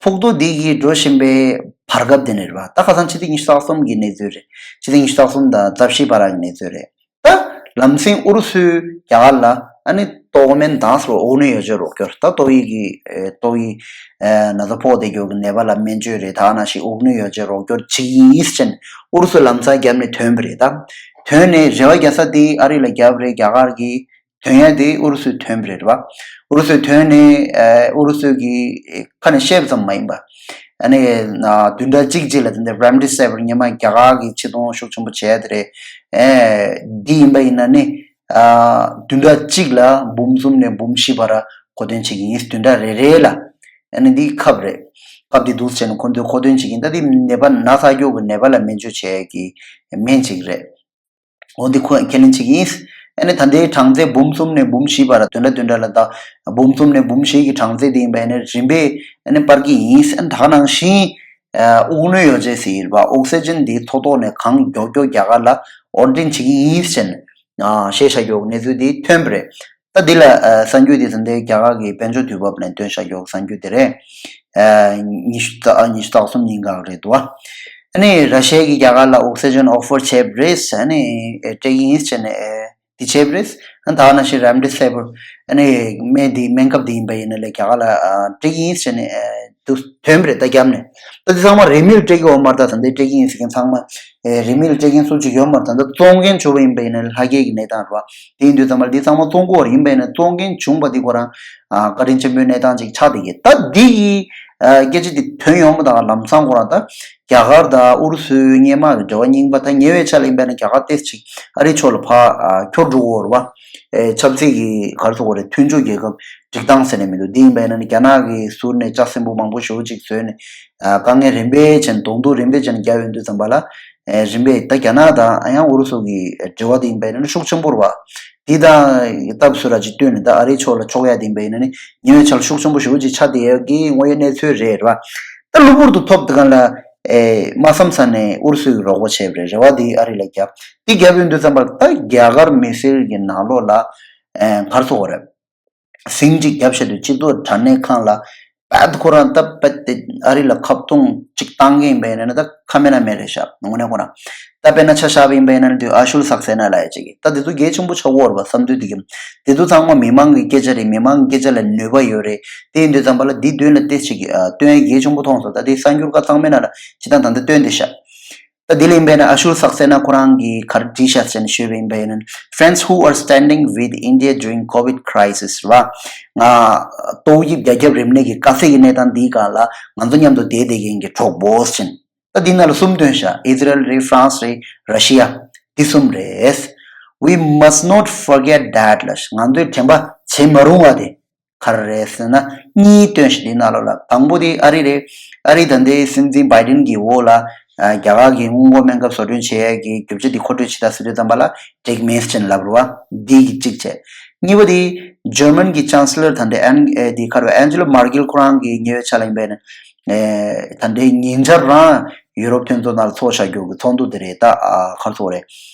ཕོག་ཐུག་འདི་གི་འགྲོ་བཞིན་པའི་བར་སྐབས་དེ་ནས་རེད་པ། ད་ཁ་སང་ཕྱི་ཚེས་ཉི་ཤུ་རྩ་གསུམ་གྱི་གནས་ཚུལ་རེད། ཕྱི་ཚེས་ཉི་ཤུ་རྩ་གསུམ་དང་རྩ་བཞི་བར་གྱི་གནས་ཚུལ་རེད། ད་ལམ་སེང་ཨུ་རུ་སུས་རྒྱ་གར་ལ་ཨ་ནི་ཏོག་དམན་དྭངས་སུ་འོག་ནུས་ཡོ་བྱད་རོགས་སྐྱོར། ད་ཏོག་དབྱིབས་ཀྱི་ཨེ་ཏོག་དབྱིབས་ཨེ་ན་ཚ་ཕོག་བསྡད་རྒྱུ་གི་ནད་པ་ལ་སྨན་བཅོས་རེད། ད་ནང་བཞིན་འོག་ནུས་ཡོ་བྱད་རོགས་སྐྱོར་བྱེད་ཀྱི་ཡིན་ཟེར་ནས་ཨུ་རུ་སུ་ལམ་སང་བརྒྱབ་ནས་ཐོན་པ་རེད། ད་ཐོན་ནས་རེ་བ་རྒྱག་ས་དེ་ཨ་རི་ལ་བརྒྱབ་རེད། རྒྱ་གར་གྱིས་ཐོན་ཡ་དེ་ཨུ་རུ་སུའི་ཐོན་པ་རེད་བ། ཨུ་རུ་སུའི་ཐོན་ནས་ཨ་ཨུ་རུ་སུ་གི་ཁ་ནས་བཤད་པ་ཙམ་མ་ཡིན་པ། ཨ་ནི་ན་བདུན་ཕྲག་གཅིག་རྗེས་ལ་དེ་འདྲ་རེམ་ཌི་སི་ཝིར་སྔོན་མ་རྒྱ་གར་གྱིས་ཕྱིར་གཏོང་ཤུགས་ཆེན་པོ་བྱས་དེ་རེད། ཨེ་འདི་ཡིན་པ་ཡིན་ན་ནི་ཨ་བདུན་ཕྲག་གཅིག་ལ་འབུམ་གསུམ་ནས་འབུམ་བཞི་བར་མཁོ་འདོན་བྱེད་ཀྱི་ཡིན། བདུན་ཕྲག་རེ་རེ་ལ་ཨ་ནི་འདི་ཁབ་རེད། ཁབ་འདི་འདུག་བྱས་ནས་ཁོ་ཚོས་མཁོ་འདོན་བྱེད་ཀྱི་ཡིན། ད་འདི་ནད་པ་ན་ཚ་རྒྱུ་གི་ནད་པ་ལ་སྨན་བཅོས་བྱེད་ཀྱི་སྨན་ཅིག་རེད། འོ་འདི་ཁོས་ཁས་ལེན་བྱེད་ཀྱི་ཡིན། ཨ་ནི་ད་ལྟའི་གྲངས་ཚད་འབུམ་གསུམ་ནས་འབུམ་བཞི་བར་བདུན་ཕྲག་བདུན་ཕྲག་ལ་ད་འབུམ་གསུམ་ནས་འབུམ་བཞི་གི་གྲངས་ཚད་དེ་ཡིན་པ་ཡིན་ན་རིམ་པས་ཨ་ནི་སྤར་གྱི་ཡིན། ཨ་ནི་ད་ག་ནང་བཞིན་ཨ་དབུགས་ནུས་ཡོ་བྱད་ཟེར་ཡིན་པ་ཨོག་སི་ཇན་འདི་ཐོག་ཐོག་ནས་གང་མགྱོགས་མགྱོགས་རྒྱ་གར་ལ་ཨོར་ཌར་བྱེད་ཀྱི་ཡིན་ཟེར་ནས་ཨ་བཤད་བཞག་རྒྱུ་གནས་ཚུལ་འདི་ཐོན་པ་རེད། ད་འདི་ལ་ཨ་གསར་འགྱུར་འདི་ད་ལྟའི་རྒྱ་གར་གྱི་དཔལ་འབྱོར་དུས་བབ་ནས་བཏོན་བཞག་རྒྱུ་གསར་འགྱུར་དེ་རེད། ཨ་ཉི་ཤུ་རྩ་ཨ་ཉི་ཤུ་རྩ་གསུམ་ཉིན་གང་རེད་འདུག་ཨ་ནི་ར་ཤི་ཡ་གིས་རྒྱ་གར་ལ་ཨོག་སི་ཇན་ཨོ་ཕར་བྱས་པ་རེད། ཨ་ནི་སྤྲད་ཀྱི་ཡིན་ཟེར་ནས་ཨེ་འདི་བྱས་པ་རེད། ཨ་ད་ག་ནང་བཞིན་རེམ་ཌི་སི་ཝིར་ཨ་ནི་སྨན་འདི་སྨན་ཁབ་འདི་ཡིན་པ་ཡིན་ན་ལས་རྒྱ་གར་ལ་ཨ་སྤྲད་ཀྱི་ཡིན་ཟེར་ནས་ཨེ་འདུག་ཐོན་པ་རེད། ད་རྒྱབ་ནས་ད་འདི་ཚང་མ་རིན་མེད་སྤྲད་ཀྱི་ཡོད་མ་རེད། ད་ད་འདི་སྤྲད་ཀྱི་ཡིན་ཟེར་མཁན་ཚང་མ་ཨེ་རིན་མེད་སྤྲད་མཁན་སུ་གཅིག་ཡོད་མ་རེད། ད་ད་བཙོང་མཁན་བྱུང་བ་ཡིན་པ་ཡིན་ན་ལས་ལྷ་སྐལ་གྱི་གནས་སྟངས་རེད་བ། དེ་ཡིན་དུས་ཙམ་པ་འདི་ཚང་མ་བཙོང་གི་ཡོད་རེད། ཡིན་པ་ཡིན་ན་བཙོང་མཁན་བྱུང་བ་འདི་ཁོ་རང་ཨ་བཀའ་དྲིན་ཆེན་པོའི་གནས་སྟངས་ཅིག་ཆགས་བསྡད་ཀྱི། ད་འདི་ཡི་ཨ་སྐད་ཆ་འདི་ཐོན་ཡོང་མ་ད་ལམ་སང་ཁོ་རང་ད་རྒྱ་གར་དང་ཨུ་རུ་སུའི་སྔོན་མ་གི་འབྲེལ་བ་རྙིང་པ་ད་ཉེ་བའི་ཆར་ལ་ཡིན་པ་ཡིན་ན་རྒྱ་གར་ཏོག་ཙམ་ཅིག་ཨ་རིའི་ཕྱོགས་ལ་ཕར་ཨ་འཁྱོར་འགྲོ་གི་ཡོད་རེད་བ། ཨེ་ཆབ་སྲིད་ཀྱི་ག་རེ་ཟེར་དགོས་རེད། མཐུན་ཕྱོགས་རྒྱལ་ཁབ་སྒྲིག་སྟངས་ཟེར་ནས་མི་འདུག་འདི་ཡིན་པ་ཡིན་ན་རྒྱ་ནག་གིས་ཟུར་ནས་ལྕགས་སྲིན་པོ་མང་པོ་ཞེ་པོ་ཅིག་བཟོས་ནས་ཨ་དཀའ་ངལ་རིམ་པས་བྱས་ནས་གདོང་ཐུག་རིམ་པས་བྱས་ནས་བརྒྱབ་ཡོང་དུས་ཙམ་པ་ལ་ཨེ་རིམ་པས་ད་རྒྱ་ནག་དང་ཨ་ཡང་ཨུ་རུ་སུ་གི་འབྲེལ་བ་དེ་ཡིན་པ་ཡིན་ན་ཤུགས་ཆེན་པོ་རེད་བ། འདི་དང་སྟབས་བསུ་ར་ཅིག་བསྟུན་ནས་ད་ཨ་རིའི་ཕྱོགས་ལ་ཕྱོགས་ཡ་དེ་ཡིན་པ་ཡིན་ན་ནི་ཉེ་བའི་ཆར་ཤུགས་ཆེན་པོ་ཞེ་པོ་ཅིག་ཆགས་བསྡད་ཡོད་ཀྱི་དངོས་ཡོད་གནས་ཚུལ་རེད་བ། ད་གློ་བུར་དུ་ཐོབ་དེ་ག་ལ་ཨེ་མ་བསམ་ས་ནས་ཨུ་རུ་སུ་གི་རོགས་པ་བྱས་པ་རེད། རེ་བ་དེ་ཨ་རི་ལ་བརྒྱབ། དེ་བརྒྱབ་ཡོང་དུས་ཙམ་པར་ད་རྒྱ་གར་མི་སེར་གྱི་ནང་ལོགས་ལ་ཨེ་ག་རེ་ཟེར་དགོས་རེད། ཟིང་གཅིག་བརྒྱབ་བྱས་དུས་སྤྱི་ཚོགས་དྲ་གནས་ཁང་ལ་རྦད་ཁོ་རང་ད་རྦད་དེ་ཨ་རི་ལ་ཁ་བརྡུང་གཅིག་བཏང་གི་ཡིན་པ་ཡིན་ན་ད་ཁ་མེད་ན་མེད་རེད་ཤག་དངོས་གནས་ཁོ་རང་ད་དཔེར་ན་ཆ་བཞག་པ་ཡིན་པ་ཡིན་ན་དུས་ཨ་ཤུལ་ཟག་ཟེར་ན་ལ་ཡ་ཅིག་གི་ད་དེ་ཚོ་གལ་ཆེན་པོ་ཆགས་ཡོད་རེད་བ། བསམ་ཚུལ་དེ་གི་དེ་ཚོ་ཚང་མ་མི་མང་གི་སྐད་ཆ་རེད། མི་མང་གི་སྐད་ཆ་ལ་ནུས་པ་ཡོད་རེད། དེ་ཡིན་དུས་ཙམ་པ་ལ་འདི་མདུན་ལ་ཏོག་ཙམ་ཅིག་ཨ་སྟོན་ཡ་གལ་ཆེན་པོ་མཐོང་སོང་། ད་དེ་གསར་འགྱུར་ཁ་གཙང་མའི་ནང་ལ་ཇི་ལྟར་ད་ལྟ་སྟོན་བསྡད་ཤག་ད་དེ་ལ་ཡིན་པས་ན་ཨ་ཤུལ་སག་སེ་ན་ཁོ་རང་གིས་ག་རེ་བྲིས་ཤག་ཟེར་ནས་ཞུས་པ་ཡིན་པས་ན། Friends who are standing with India during COVID crisis རེད་བ། ང་ཏོག་དབྱིབས་རྒྱ་ཁྱབ་རིམས་ནད་ཀྱི་དཀའ་ཚེགས་ཀྱི་གནས་སྟངས་འདིའི་སྒང་ལ་ང་ཚོ་མཉམ་དུ་བསྡད་བསྡད་མཁན་གྱི་གྲོགས་པོ་ཟེར་ནས། ད་འདི་ནང་ལ་གསུམ་བཏོན་ཤག་ཨི་ཛི་རལ་རེད། ཧྥ་རན་སི་རེད། ར་ཤི་ཡ། འདི་གསུམ་རེད། We must not forget that ལ་ང་ཚོས་དྲན་པ་བརྗེད་མ་རུང་བ་དེ་ག་རེ་རེད་ཟེར་ན། གཉིས་བཏོན་ཤག་འདི་ནང་ལོགས་ལ། དང་པོ་དེ་ཨ་རི་རེད། ཨ་རི་ད་ལྟའི་སྲིད་འཛིན་བྷའི་ཌེན་གྱི་འོག་ལ་ཨ་རྒྱ་གར་གྱི་སྔོན་འགོག་སྨན་ཁབ་བཟོ་སྐྲུན་བྱེད་ཡས་ཀྱི་རྒྱུ་ཆ་འདི་མཁོ་སྤྲོད་བྱེད་ད་ཟེར་དུས་ཙམ་པ་ལ་འགྲིག་མེད་ཟེར་ནས་ལབ་རེད་བ། འདི་གི་གཅིག་བྱས། གཉིས་པ་དེ་ཇར་མན་གྱི་ཅན་སི་ལར་ད་ལྟའི་ཨན་ཨེ་དེ་ག་རེ་རེད། ཨན་ཇི་ལ་མར་ཀེལ་ཁོ་རང་གི་ཉེ་བའི་ཆར་ལ་ཡིན་པས་ན། ཨེ་ད་ལྟའི་ཉེ་ཆར་རང་ཡུ་རོབ་མཐུན་ཚོགས་ནང་ལ་ཚོགས་བཞག་རྒྱུ་གི་ཚོགས་འདུ་དེ་རེད། ད་ཨ་ག་རེ་ཟེར་དགོས་རེད།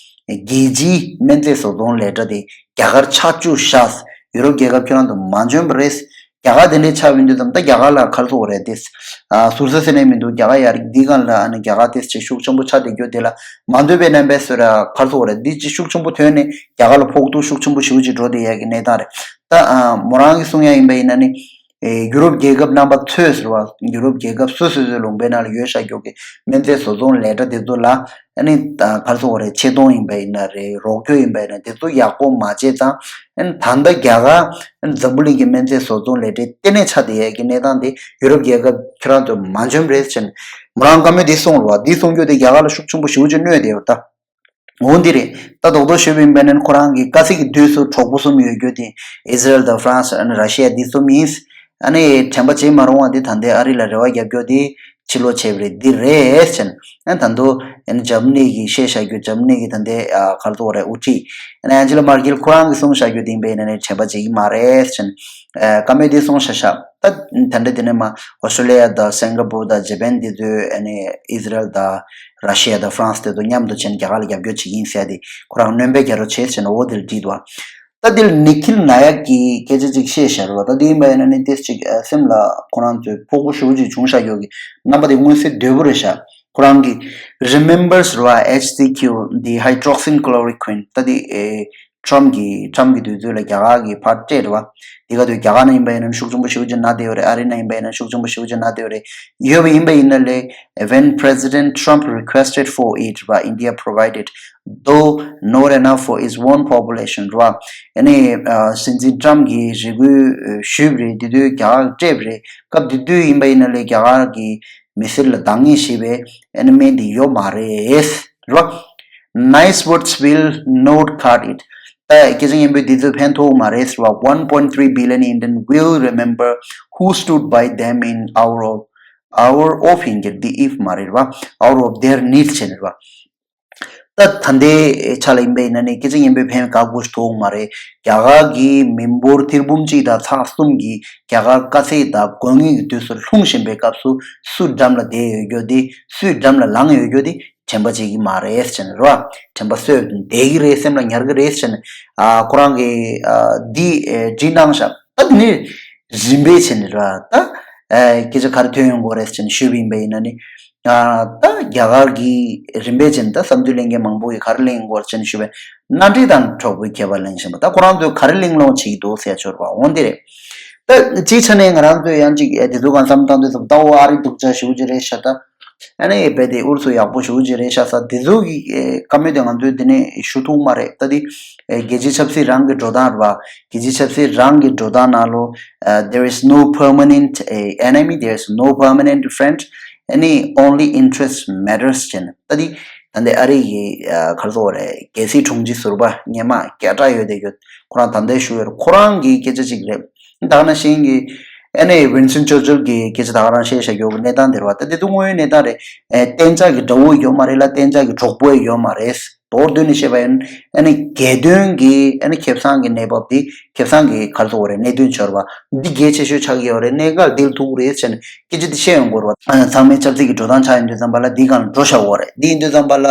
རྒྱལ་སྤྱིའི་སྨན་རྫས་བཟོ་ཚོང་ལས་གྲྭ་དེ་རྒྱ་གར་ཆགས་བཅུག་ཤག་ཡུ་རོབ་རྒྱལ་ཁབ་ཁྱོད་རང་ཚོ་མ་འཇོན་པ་རེད། རྒྱ་གར་དེ་འདྲའི་ཆགས་ཡོང་དུས་ཙམ་ད་རྒྱ་གར་ལ་ག་རེ་ཟེར་དགོས་རེད་དེ། ཨ་ཟུར་ཟ་ཟེར་ནས་མི་འདུག་རྒྱ་གར་ཡར་འདི་སྒང་ལ་ཨ་ནི་རྒྱ་གར་དེ་ཆེ་ཤུགས་ཆེན་པོ་ཆགས་བསྡད་རྒྱུ་དེ་ལ་མ་འདོད་པའི་རྣམ་པའི་ཟེར་ར་ག་རེ་ཟེར་དགོས་རེད། འདི་ཅི་ཤུགས་ཆེན་པོ་ཐོན་ནས་རྒྱ་གར་ལ་ཕོག་ཐུག་ཤུགས་ཆེན་པོ་ཞེ་པོ་ཅིག་འགྲོ་བསྡད་ཡ་གི་གནས་སྟངས་རེད། ད་ཨ་མོ་རང་གི་གསུང་ཡ་ཡིན་པ་ཡིན་ན་ནི། ཨེ་ཡུ་རོབ་རྒྱལ་ཁབ་རྣམ་པ་ཚོས་ཟེར་བ། ཡུ་རོབ་རྒྱལ་ཁབ་སོ་སོ་སོའི་ལུང་པའི་ནང་ལ་ཡོད་བཞག་རྒྱུ་གི་སྨན་རྫས་བཟོ་ཚོང་ལས་གྲྭ་དེ་ཚོ་ལ་ཨ་ནི་ད་ག་རེ་ཟེར་དགོས་རེད། ཆེ་མཐོང་ཡིན་པ་ཡིན་ན་རེད། རོགས་སྐྱོར་ཡིན་པ་ཡིན་ན་དེ་ཚོ་ཡག་པོ་མ་བྱས་ཙང་ཨ་ནི་ད་ལྟ་རྒྱ་གར་ཨ་ནི་འཛམ་བུ་གླིང་གི་སྨན་རྫས་བཟོ་ཚོང་ལས་གྲྭའི་ལྟེ་གནས་ཆགས་བསྡད་ཡས་ཀྱི་གནས་སྟངས་དེ་ཡུ་རོབ་རྒྱལ་ཁབ་ཁྱོད་རང་ཚོ་མ་འཇོན་རེད་ཟེར་ནས་མོ་རང་བཀའ་མོལ་འདི་གསུངས་རེད་བ། འདི་གསུང་རྒྱུ་དེ་རྒྱ་གར་ལ་ཤུགས་ཆེན་པོ་ཞེ་པོ་ཅིག་གནོད་བསྡད་ཡོད་ད། འོ་འདི་རེད། ད་རྡོག་རྡོག་ཞུས་པ་ཡིན་པ་ཡིན་ན་ཁོ་རང་གི་དཀའ་ཚེགས་ཀྱི་དུས་སུ་གྲོགས་པོ་གསུམ་ཡོད་རྒྱུ་དེ་ཨི་ཟི་རལ་དང་ཧྥ་རན་སི་ཨ་ནི་ར་ཤི་ཡ་འདི་གསུམ་ཡིན། ཨ་ནི་དྲན་པ་བརྗེད་མ་རུང་བ་འདི་ད་ལྟའི་ཨ་རི་ལ་རེ་བ་རྒྱབ་རྒྱུ་དེ་ཕྱིར་ལོག་བྱས་པ་རེད། འདི་རེད་ཟེར་ནས་ཨ་ནི་ད་དུང་ཨ་ནི་འཇར་མ་ནི་གི་བཤད་བཞག་རྒྱུ་འཇར་མ་ནི་གི་ད་ལྟའི་ཨ་ག་རེ་ཟེར་དགོས་རེད། དབུ་ཁྲིད་ཨ་ནི་ཨན་ཇི་ལ་མར་ཀེལ་ཁོ་རང་གི་གསུངས་བཞག་རྒྱུ་དེ་ཡིན་པ་ཡིན་ན་ནི་དྲན་པ་བརྗེད་ཀྱི་མ་རེད་ཟེར་ནས་ཨ་བཀའ་མོལ་འདི་གསུངས་བཞག་ཤག་ད་ད་ལྟ་དེ་ནས་མ་ཨོ་སི་ཀྲོ་ལི་ཡ་དང་སིང་ག་པུར་དང་ཇ་པན་དེ་ཚོས་ཨ་ནི་ཨི་ཟི་རལ་དང་ར་ཤི་ཡ་དང་ཧྥ་རན་སི་དེ་ཚོ་མཉམ་དུ་བྱས་ནས་རྒྱ་གར་ལ་རྒྱབ་སྐྱོར་བྱེད་ཀྱི་ཡིན་ཟེར་ཏེ་ཁོ་རང་སྣོན་པ་རྒྱག་རོགས་བྱེད་ཟེར་ནས་འོ་དེ་ལ་བྲིས་འདུག་ད་དེ་ལ་ནི་ཁིལ་ནཱ་ཡག་གིས་སྐད་ཆ་ཅིག་བཤད་བཞག་རེད་བ། ད་དེ་ཡིན་པ་ཡིན་ན་ནི་ཏོག་ཙམ་ཅིག་སེམས་ལ་ཁོ་རང་ཚོས་ཕོག་པོ་ཞེ་པོ་ཅིག་བྱུང་བཞག་ཡོད་ཀྱི་རྣམ་པ་དེ་མངོན་གསལ་དོད་པོ་རེད་ཤག་ཁོ་རང་གིས་Remembers རེད་བ། H C Q འདི་Hydroxychloroquine ད་དེ་ཨེ། ཊམ་གྱི་ཊམ་གྱི་དུས་ཚོད་ལ་རྒྱ་གར་གྱི་ཕར་སྤྲད་རེད་བ། དེ་ག་དུས་རྒྱ་གར་ན་ཡིན་པ་ཡིན་ན་ཤུགས་ཆེན་པོ་ཞེ་པོ་ཅིག་ན་བསྡད་ཡོད་རེད། ཨ་རི་ན་ཡིན་པ་ཡིན་ན་ཤུགས་ཆེན་པོ་ཞེ་པོ་ཅིག་ན་བསྡད་ཡོད་རེད། ཡོད་པ་ཡིན་པ་ཡིན་ན་ལས། When President Trump requested for it རེད་བ། India provided, though not enough for its own population རེད་བ། ཨ་ནི་སྲིད་འཛིན་ཊམ་གྱིས་རེ་སྐུལ་ཞུས་པ་རེད། དེ་དུས་རྒྱ་གར་སྤྲད་པ་རེད། སྐབས་དེ་དུས་ཡིན་པ་ཡིན་ན་ལས་རྒྱ་གར་གྱི་མི་སེར་ལ་འདང་ངེས་ཤེས་པའི་ཨ་ནི་སྨན་དེ་ཡོད་མ་རེད། རེད་བ། Nice words will not cut it. ད་སྐད་ཆ་སྙན་པོས་འདི་ཚོས་ཕན་ཐོགས་མ་རེད་ཟེར་བ། One point three billion Indian will remember who stood by them in hour of, hour of ཡིན་གྱི་འདི་if མ་རེད་བ། Hour of their need བྱས་ནས་རེད་བ། ད་ད་ལྟའི་ཆ་ལ་ཡིན་པ་ཡིན་ན་ནི་སྐད་ཆ་སྙན་པོས་ཕན་ག་གོ་ཞིག་ཐོགས་མ་རེད། རྒྱ་གར་གྱི་མི་འབོར་ཐེར་འབུམ་གཅིག་དང་ཚེག་གསུམ་གྱིས་རྒྱ་གར་དཀའ་ཚེགས་དང་དཀའ་ངལ་གྱི་དུས་སུ་ལྷུང་བཞིན་པའི་སྐབས་སུ་སུ་འགྲམ་ལ་བསྡད་ཡོད་རྒྱུ་དེ་སུས་འགྲམ་ལ་ལངས་ཡོད་རྒྱུ་དེ། དྲན་པ་བརྗེད་ཀྱི་མ་རེད་ཟེར་ནས་རེད་བ། དྲན་པ་གསོས་བསྡད་ཀྱི་རེད། སེམས་ལ་ཉར་གྱི་རེད་ཟེར་ནས་ཨ་ཁོ་རང་གིས་ཨ་འདི་ཨེ་བྲིས་གནང་ཤག་ད་འདི་ནི་རིམ་པས་བྱས་ནས་རེད་བ། ད་ཨེ་སྐད་ཆ་ག་རེ་ཐོན་ཡོང་གི་རེད་ཟེར་ནས་ཞུས་པ་ཡིན་པ་ཡིན་ན་ནི་ཨ་ད་རྒྱ་གར་གྱིས་རིམ་པས་བྱས་ནས་ད་བསམ་ཚུལ་གླེང་མཁན་མང་པོ་གིས་ག་རེ་གླེང་གི་ཡོད་རེད་ཟེར་ནས་ཞུས་པས་མནའ་འབྲེལ་དང་གྲོགས་པོའི་ཁྱད་པར་གླེང་བཞིན་པ། ད་ཁོ་རང་ཚོས་ག་རེ་གླེང་སློང་བྱེད་ཀྱི་འདུག་ཟེར་ཡ་ཆོར་བ་འོ་འདི་རེད། ད་སྤྱིའི་ཆ་ནས་ང་རང་ཚོས་ཡང་ཅིག་ཨེ་དེ་ཚོ་གང་བསམ་བཏང་དུས་ཙམ་ད་འོ་ཨ་རི་སྡུག་ཅག་ཞེ་པོ་ཅིག་རེད་ཤག་ད། ཨ་ནི་རྦད་དེ་ཨུ་རུ་སུ་ཡག་པོ་ཞེ་པོ་ཅིག་རེད་ཤག་ས་དེ་ཚོ་གི་ཨེ་བཀའ་མོལ་དེ་ང་ཚོས་དེ་ནས་ཞུ་ཐུབ་མ་རེད། ད་དེ་ཨེ་རྒྱལ་སྤྱིའི་ཆབ་སྲིད་རང་གི་འགྲོ་སྟངས་རེད་བ། རྒྱལ་སྤྱིའི་ཆབ་སྲིད་རང་གི་འགྲོ་སྟངས་ནང་ལོ། ཨ། There is no permanent, ཨེ་enemy, there is no permanent friend, any only interest matters ཅེས་ནས། ད་དེ་ད་ལྟའི་ཨ་རི་གི་ཨ་ག་རེ་ཟེར་དགོས་རེད། རྒྱལ་སྲིད་དྲུང་ཆེ་ཟུར་པ་སྔོན་མ་སྐད་གྲགས་ཡོད་དེ་ཡོད། ཁོ་རང་ད་ལྟའི་ཞུ་ཡོད་རེད། ཁོ་རང་གི་སྐད་ཆ་ཅིག་རེད། ད་ག་ནང་བཞིན་གྱི་ཨ་ནི་ཝིན་སྟོན་ཆོར་ཆིལ་གྱི་སྐད་ཆ་ད་ག་རང་བཤད་བཞག་ཡོད་པའི་གནས་སྟངས་དེ་རེད་བ། ད་དེ་ཚོ་དངོས་ཡོད་གནས་སྟངས་རེད། ཨེ་གཏན་འཇགས་ཀྱི་དགྲ་བོ་ཡོད་མ་རེད་ལ་གཏན་འཇགས་ཀྱི་གྲོགས་པོ་ཡོད་མ་རེད། མདོར་བསྡུས་ནས་བཤད་པ་ཡིན་ཨ་ནི་རྒྱལ་དོན་གྱི་ཨ་ནི་ཁེ་བཟང་གི་གནས་བབ་འདི་ཁེ་བཟང་གི་ག་རེ་ཟེར་དགོས་རེད། གནད་དོན་ཆགས་པ་འདི་གལ་ཆེ་ཤོས་ཆགས་ཀྱི་ཡོད་རེད། གནད་འགག་འདི་ལ་ཐུག་གི་རེད་ཟེར་ནས་སྐད་ཆ་འདི་བཤད་ཡོང་དགོས་རེད་བ། ཨ་ཚང་མའི་ཆབ་སྲིད་ཀྱི་འགྲོ་སྟངས་ཆགས་ཡོང་དུས་ཙམ་པ་ལ་འདི་སྒང་ལ་འགྲོ་བཞག་དགོས་རེད། འདི་ཡིན་དུས་ཙམ་པ་ལ་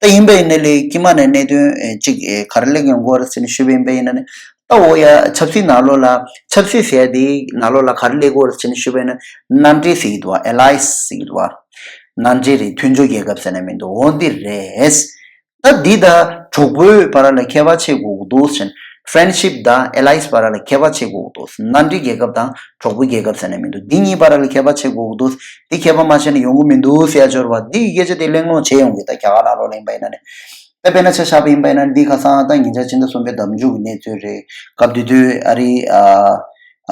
ད་ཡིན་པ་ཡིན་ན་ལས་དཀྱིལ་མ་ནས་གནད་དོན་ཨེ་གཅིག་ཨེ་ག་རེ་སླེབས་ཡོང་དགོས་རེད་ཟེར་ནས་ཞུས་པ་ཡིན་པ་ཡིན་ན་ནི། ད་འོ་ཡ་ཆབ་སྲིད་ནང་ལོགས་ལ་ཆབ་སྲིད་ཟེར་དེའི་ནང་ལོགས་ལ་ག་རེ་སླེབས་ཀྱི་ཡོད་རེད་ཟེར་ནས་ཞུས་པ་ཡིན་ན་མནའ་འབྲེལ་ཟེར་གྱི་འདུག་བ། Allies ཟེར་གྱི་འདུག་བ། མནའ་འབྲེལ་རེད། མཐུན་ཕྱོགས་རྒྱལ་ཁབ་ཟེར་ན་མི་འདུག་འོ་འདི་རེད། ད་འདི་དང་གྲོགས་པོའི་བར་ལ་ཁྱད་པར་ཕྱེ་དགོས་ཀྱི་འདུག་ཟེར་ནས་ friendship དང་allies བར་ལ་ཁྱད་པར་ཕྱེ་དགོས་འདུག་མནའ་འབྲེལ་རྒྱལ་ཁབ་དང་གྲོགས་པོའི་རྒྱལ་ཁབ་ཟེར་ནས་མི་འདུག་འདི་གཉིས་བར་ལ་ཁྱད་པར་ཕྱེ་དགོས་འདུག་འདི་ཁྱད་པར་མ་ཕྱེ་ན་ཡོང་གི་མི་འདུག་ཟེར་ཡ་འབྱོར་བ་འདི་ཡི་སྐད་ཆ་དེ་གླེང་སློང་བྱེད་ཡོང་གི་ད་རྒྱ་གར་ནང་ལོགས་ལ་ཡིན་པ་ཡིན་ན་ནི། ད་དཔེར་ན་ཆ་བཞག་པ་ཡིན་པ་ཡིན་ན་འདི་ཁ་སང་ད་ཉིན་ཞག་ཕྱི་ཟླ་གསུམ་པའི་ཟླ་མཇུག་གི་གནས་ཚུལ་རེད། སྐབས་དེ་དུས་ཨ་རིའི་ཨ་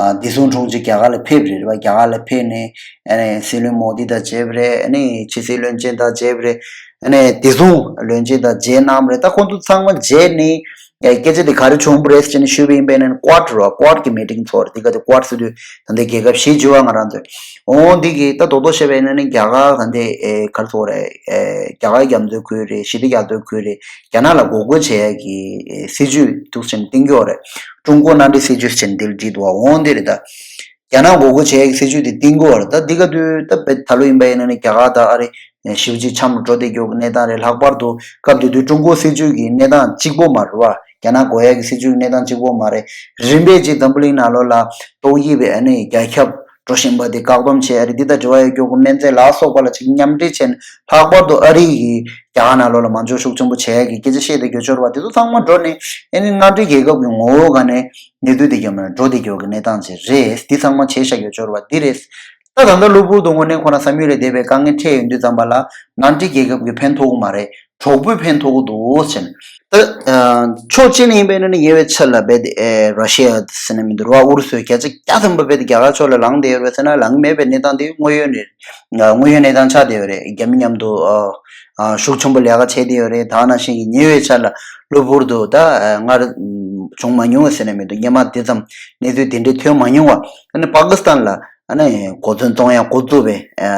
ཨ་བདེ་སྲུང་དྲུང་ཆེ་རྒྱ་གར་ལ་ཕེབས་རེད་བ། རྒྱ་གར་ལ་ཕེབས་ནས་ཨ་ནི་སྲིད་བློན་མོ་དི་དང་མཇལ་བ་རེད། ཨ་ནི་ཕྱི་སྲིད་བློན་ཆེན་དང་མཇལ་བ་རེད། ཨ་ནི་བདེ་སྲུང་བློན་ཆེན་དང་མཇལ་གནང་བ་རེད། ད་ཁོང་ཚོ་ཚང་མ་མཇལ་ནས་ཨ་སྐད་ཆ་དེ་ག་རེ་བྱུང་བ་རེད་ཟེར་ནས་ཞུས་པ་ཡིན་པ་ཡིན་ན་ཀོཌ་རེད་བ། ཀོཌ་གི་མི་ཊིང་ཚོགས་རེད། དེ་ག་དེ་ཀོཌ་ཟེར་དུས་ད་ལྟའི་རྒྱལ་ཁབ་བཞི་བརྗོད་བ་ང་རང་ཚོས། འོང་འདི་གི་ད་རྡོག་རྡོག་བཤད་པ་ཡིན་ན་ནི་རྒྱ་གར་ག་འདི་ཨེ་ག་རེ་ཟེར་དགོས་རེད། ཨེ་རྒྱ་གར་རྒྱ་མཚོའི་ཁུལ་རེད། ཞི་བདེ་རྒྱ་མཚོའི་ཁུལ་རེད། རྒྱ་ནག་ལ་འགོག་རྒོལ་བྱེད་ཡ་གི་ཨེ་སྲིད་ཇུས་འདུག་ཟེར་ནས་བཏིང་གི་ཡོད་རེད། ཀྲུང་གོ་མནའ་འབྲེལ་སྲིད་ཇུས་ཟེར་ནས་འདི་ལ་བྲིས་འདུག་འོང་འདི་རེད་ད། རྒྱ་ནག་འགོག་རྒོལ་བྱེད་ཡ་གི་སྲིད་ཇུས་དེ་བཏིང་གི་ཡོད་རེད། ད་འདི་ག་དུས་ད་བེད་ད་ལོ་ཡིན་པ་ཡིན་ན་ནི་རྒྱ་གར་དང་ཨ་རི་ཞེ་པོ་ཅིག་འཆམ་འགྲོ་བསྡད་ཀྱོག་གི་གནས་སྟངས་རེད། ལྷག་པར་དུ་སྐབས་དེ་དུས་ཀྲུང་གོ་སྲིད་ཇུས་ཀྱི་གནས་སྟངས་གཅིག་པོ་མ་རེད་བ། རྒྱ་ནག་འགོག་ཡ་གི་སྲིད་ཇུས་ཀྱི་གནས་སྟངས་གཅིག་པོ་མ་རེད། རིམ་པས་ཅིག་འཛམ་བུ་གླིང་ནང་ལོགས་ལ་ཏོག་དབྱིབས་ཨ་ནི་རྒྱ་ཁྱབ་འགྲོ་བཞིན་པ་དེ་བཀག་སྡོམ་བྱས། ཨ་རི་འདི་དང་འབྲེལ་བ་ཡོད་ཀྱོག་གི་སྨན་རྫས་ལ་སོགས་པ་ལ་ཅིག་མཉམ་འབྲེལ་བྱས་ནས། ལྷག་པར་དུ་ཨ་རི་ཡིས་རྒྱ་གར་ནང་ལོགས་ལ་མ་འཇོག་ཤུགས་ཆེན་པོ་བྱས་ཡ་གི་སྐད་ཆ་བཤད་བསྡད་ཀྱོག་འབྱོར་བ་དེ་ཚོ་ཚང་མ་འགྲོ་ནས་ཨ་ནི་མནའ་འབྲེལ་རྒྱལ་ཁབ་ཀྱི་ངོ་བོ་ག་ནས་གནས་ཚུལ་དེ་ཀྱང་མ་འགྲོ་བསྡད་ཀྱོག་གི་གནས་སྟངས་ཅིག་རེད། འདི་ཚང་མ་བྱས་བཞག་ཀྱོག་འབྱོར་བ་འདི་རེད། ད་ད་ལྟ་གློ་བུར་དུ་དངོས་གནས་ཁོ་རང་བསམ་ཡུལ་ལས་འདས་པའི་དཀའ་ངལ་འཕྲད་ཡོང་དུས་ཙམ་པ་ལ་མནའ་འབྲེལ་རྒྱལ་ཁབ་ཀྱིས་ཕན་ཐོགས་ཀྱི་མ་རེད། གྲོགས་པོས་ཕན་ཐོགས་ཀྱི་འདུག་ཟེར་ནས། ད་ཕྱོགས་གཅིག་ནས་ཡིན་པས་ན་ནི་ཉེ་བའི་ཆར་ལ་རྦད་དེ་ར་ཤི་ཡ་ཟེར་ན་མི་འདུག་ར། ཨུ་རུ་སུའི་བརྒྱ་ཆ་བརྒྱ་ཐམ་པ་རྦད་དེ་རྒྱ་གར་ཕྱོགས་ལ་ལངས་བསྡད་ཡོད་རེད་ཟེར་ན་ལངས་མེད་པའི་གནས་སྟངས་དེ་དངོས་ཡོད་ནས་དངོས་ཡོད་གནས་སྟངས་ཆགས་བསྡད་ཡོད་རེད། རྒྱ་མི་མཉམ་དུ་ཤུགས་ཆེན་པོ་ལས་ཀ་བྱས་བསྡད་ཡོད་རེད། ད་ནང་བཞིན་གྱི་ཉེ་བའི་ཆར་ལ་གློ་བུར་དུ་ད་སྔར་བྱུང་མ་མྱོང་བ་ཟེར་ན་མི་འདུག་སྔོན་མ་དེ་ཙམ་གནས་ཚུལ་དེ་འདྲའི་ཐོན་མ་མྱོང་བ། ཨ་ནི་པ་ཀི་སི་ཐན་ལ་ཨ་ནི་གོ་མཚོན་གཏོང་ཡ་འགོ་བཙུགས་པའི་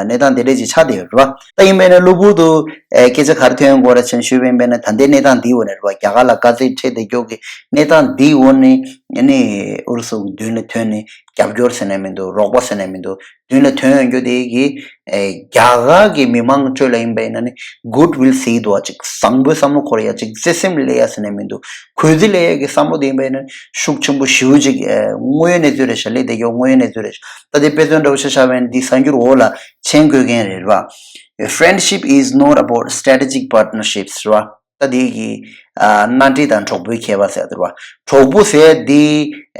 གནས་སྟངས་དེ་འདྲས་ཅིག་ཆགས་བསྡད་ཡོད་རེད་བ། ད་ཡིན་པས་ན་གློ་བུར་དུ་སྐད་ཆ་ག་རེ་ཐོན་ཡོང་གི་ཡོད་རེད་ཟེར་ཞུས་པ་ཡིན་པས་ན་ད་ལྟའི་གནས་སྟངས་འདིའི་འོག་ནས་རེད་བ། རྒྱ་གར་ལ་དཀའ་ཚེགས་འཕྲད་བསྡད་ཀྱོག་གི་གནས་སྟངས་འདིའི་འོག་ནས་ཨ་ནི་ཨུ་རུ་སུ་མདུན་ལ་ཐོན་ནས་རྒྱབ་སྐྱོར་ཟེར་ན་མི་འདུག་རོགས་པ་ཟེར་ན་མི་འདུག་མདུན་ལ་ཐོན་ཡོང་རྒྱུ་དེ་གི་ཨེ་རྒྱ་གར་གྱི་མི་མང་ཁྲོད་ལ་ཡིན་པ་ཡིན་ན་ནི་གུཌ་ཝིལ་ཟེར་གྱི་འདུག་བ། ཅིག་བཟང་པོའི་བསམ་བློ་འཁོར་ཡ། ཅིག་བརྩེ་སེམས་སླེབས་ཡ་ཟེར་ན་མི་འདུག་གུས་བརྩི་སླེབས་ཡ་གི་བསམ་བློ་དེ་ཡིན་པ་ཡིན་ན་ཤུགས་ཆེན་པོ་ཞེ་པོ་ཅིག་ཨེ་དངོས་ཡོད་གནས་ཚུལ་རེད་ཤག་ལས་དེ་གི་དངོས་ཡོད་གནས་ཚུལ་རེད་ཤག་ད་དེ་དཔེ་མཚོན་འདྲ་བོ་ཆ་བཞག་པ་ཡིན་ན་འདི་གསར་འགྱུར་འོག་ལ་མཆན་འགོད་མཁན་རེད་བ། Friendship is not about strategic partnerships རེད་བ། ད་དེ་གི་ཨ་མནའ་འབྲེལ་དང་གྲོགས་པོའི་ཁྱད་པར་ཟེར་བ་དེ་རེད་བ། གྲོགས་པོ་ཟེར་དེ་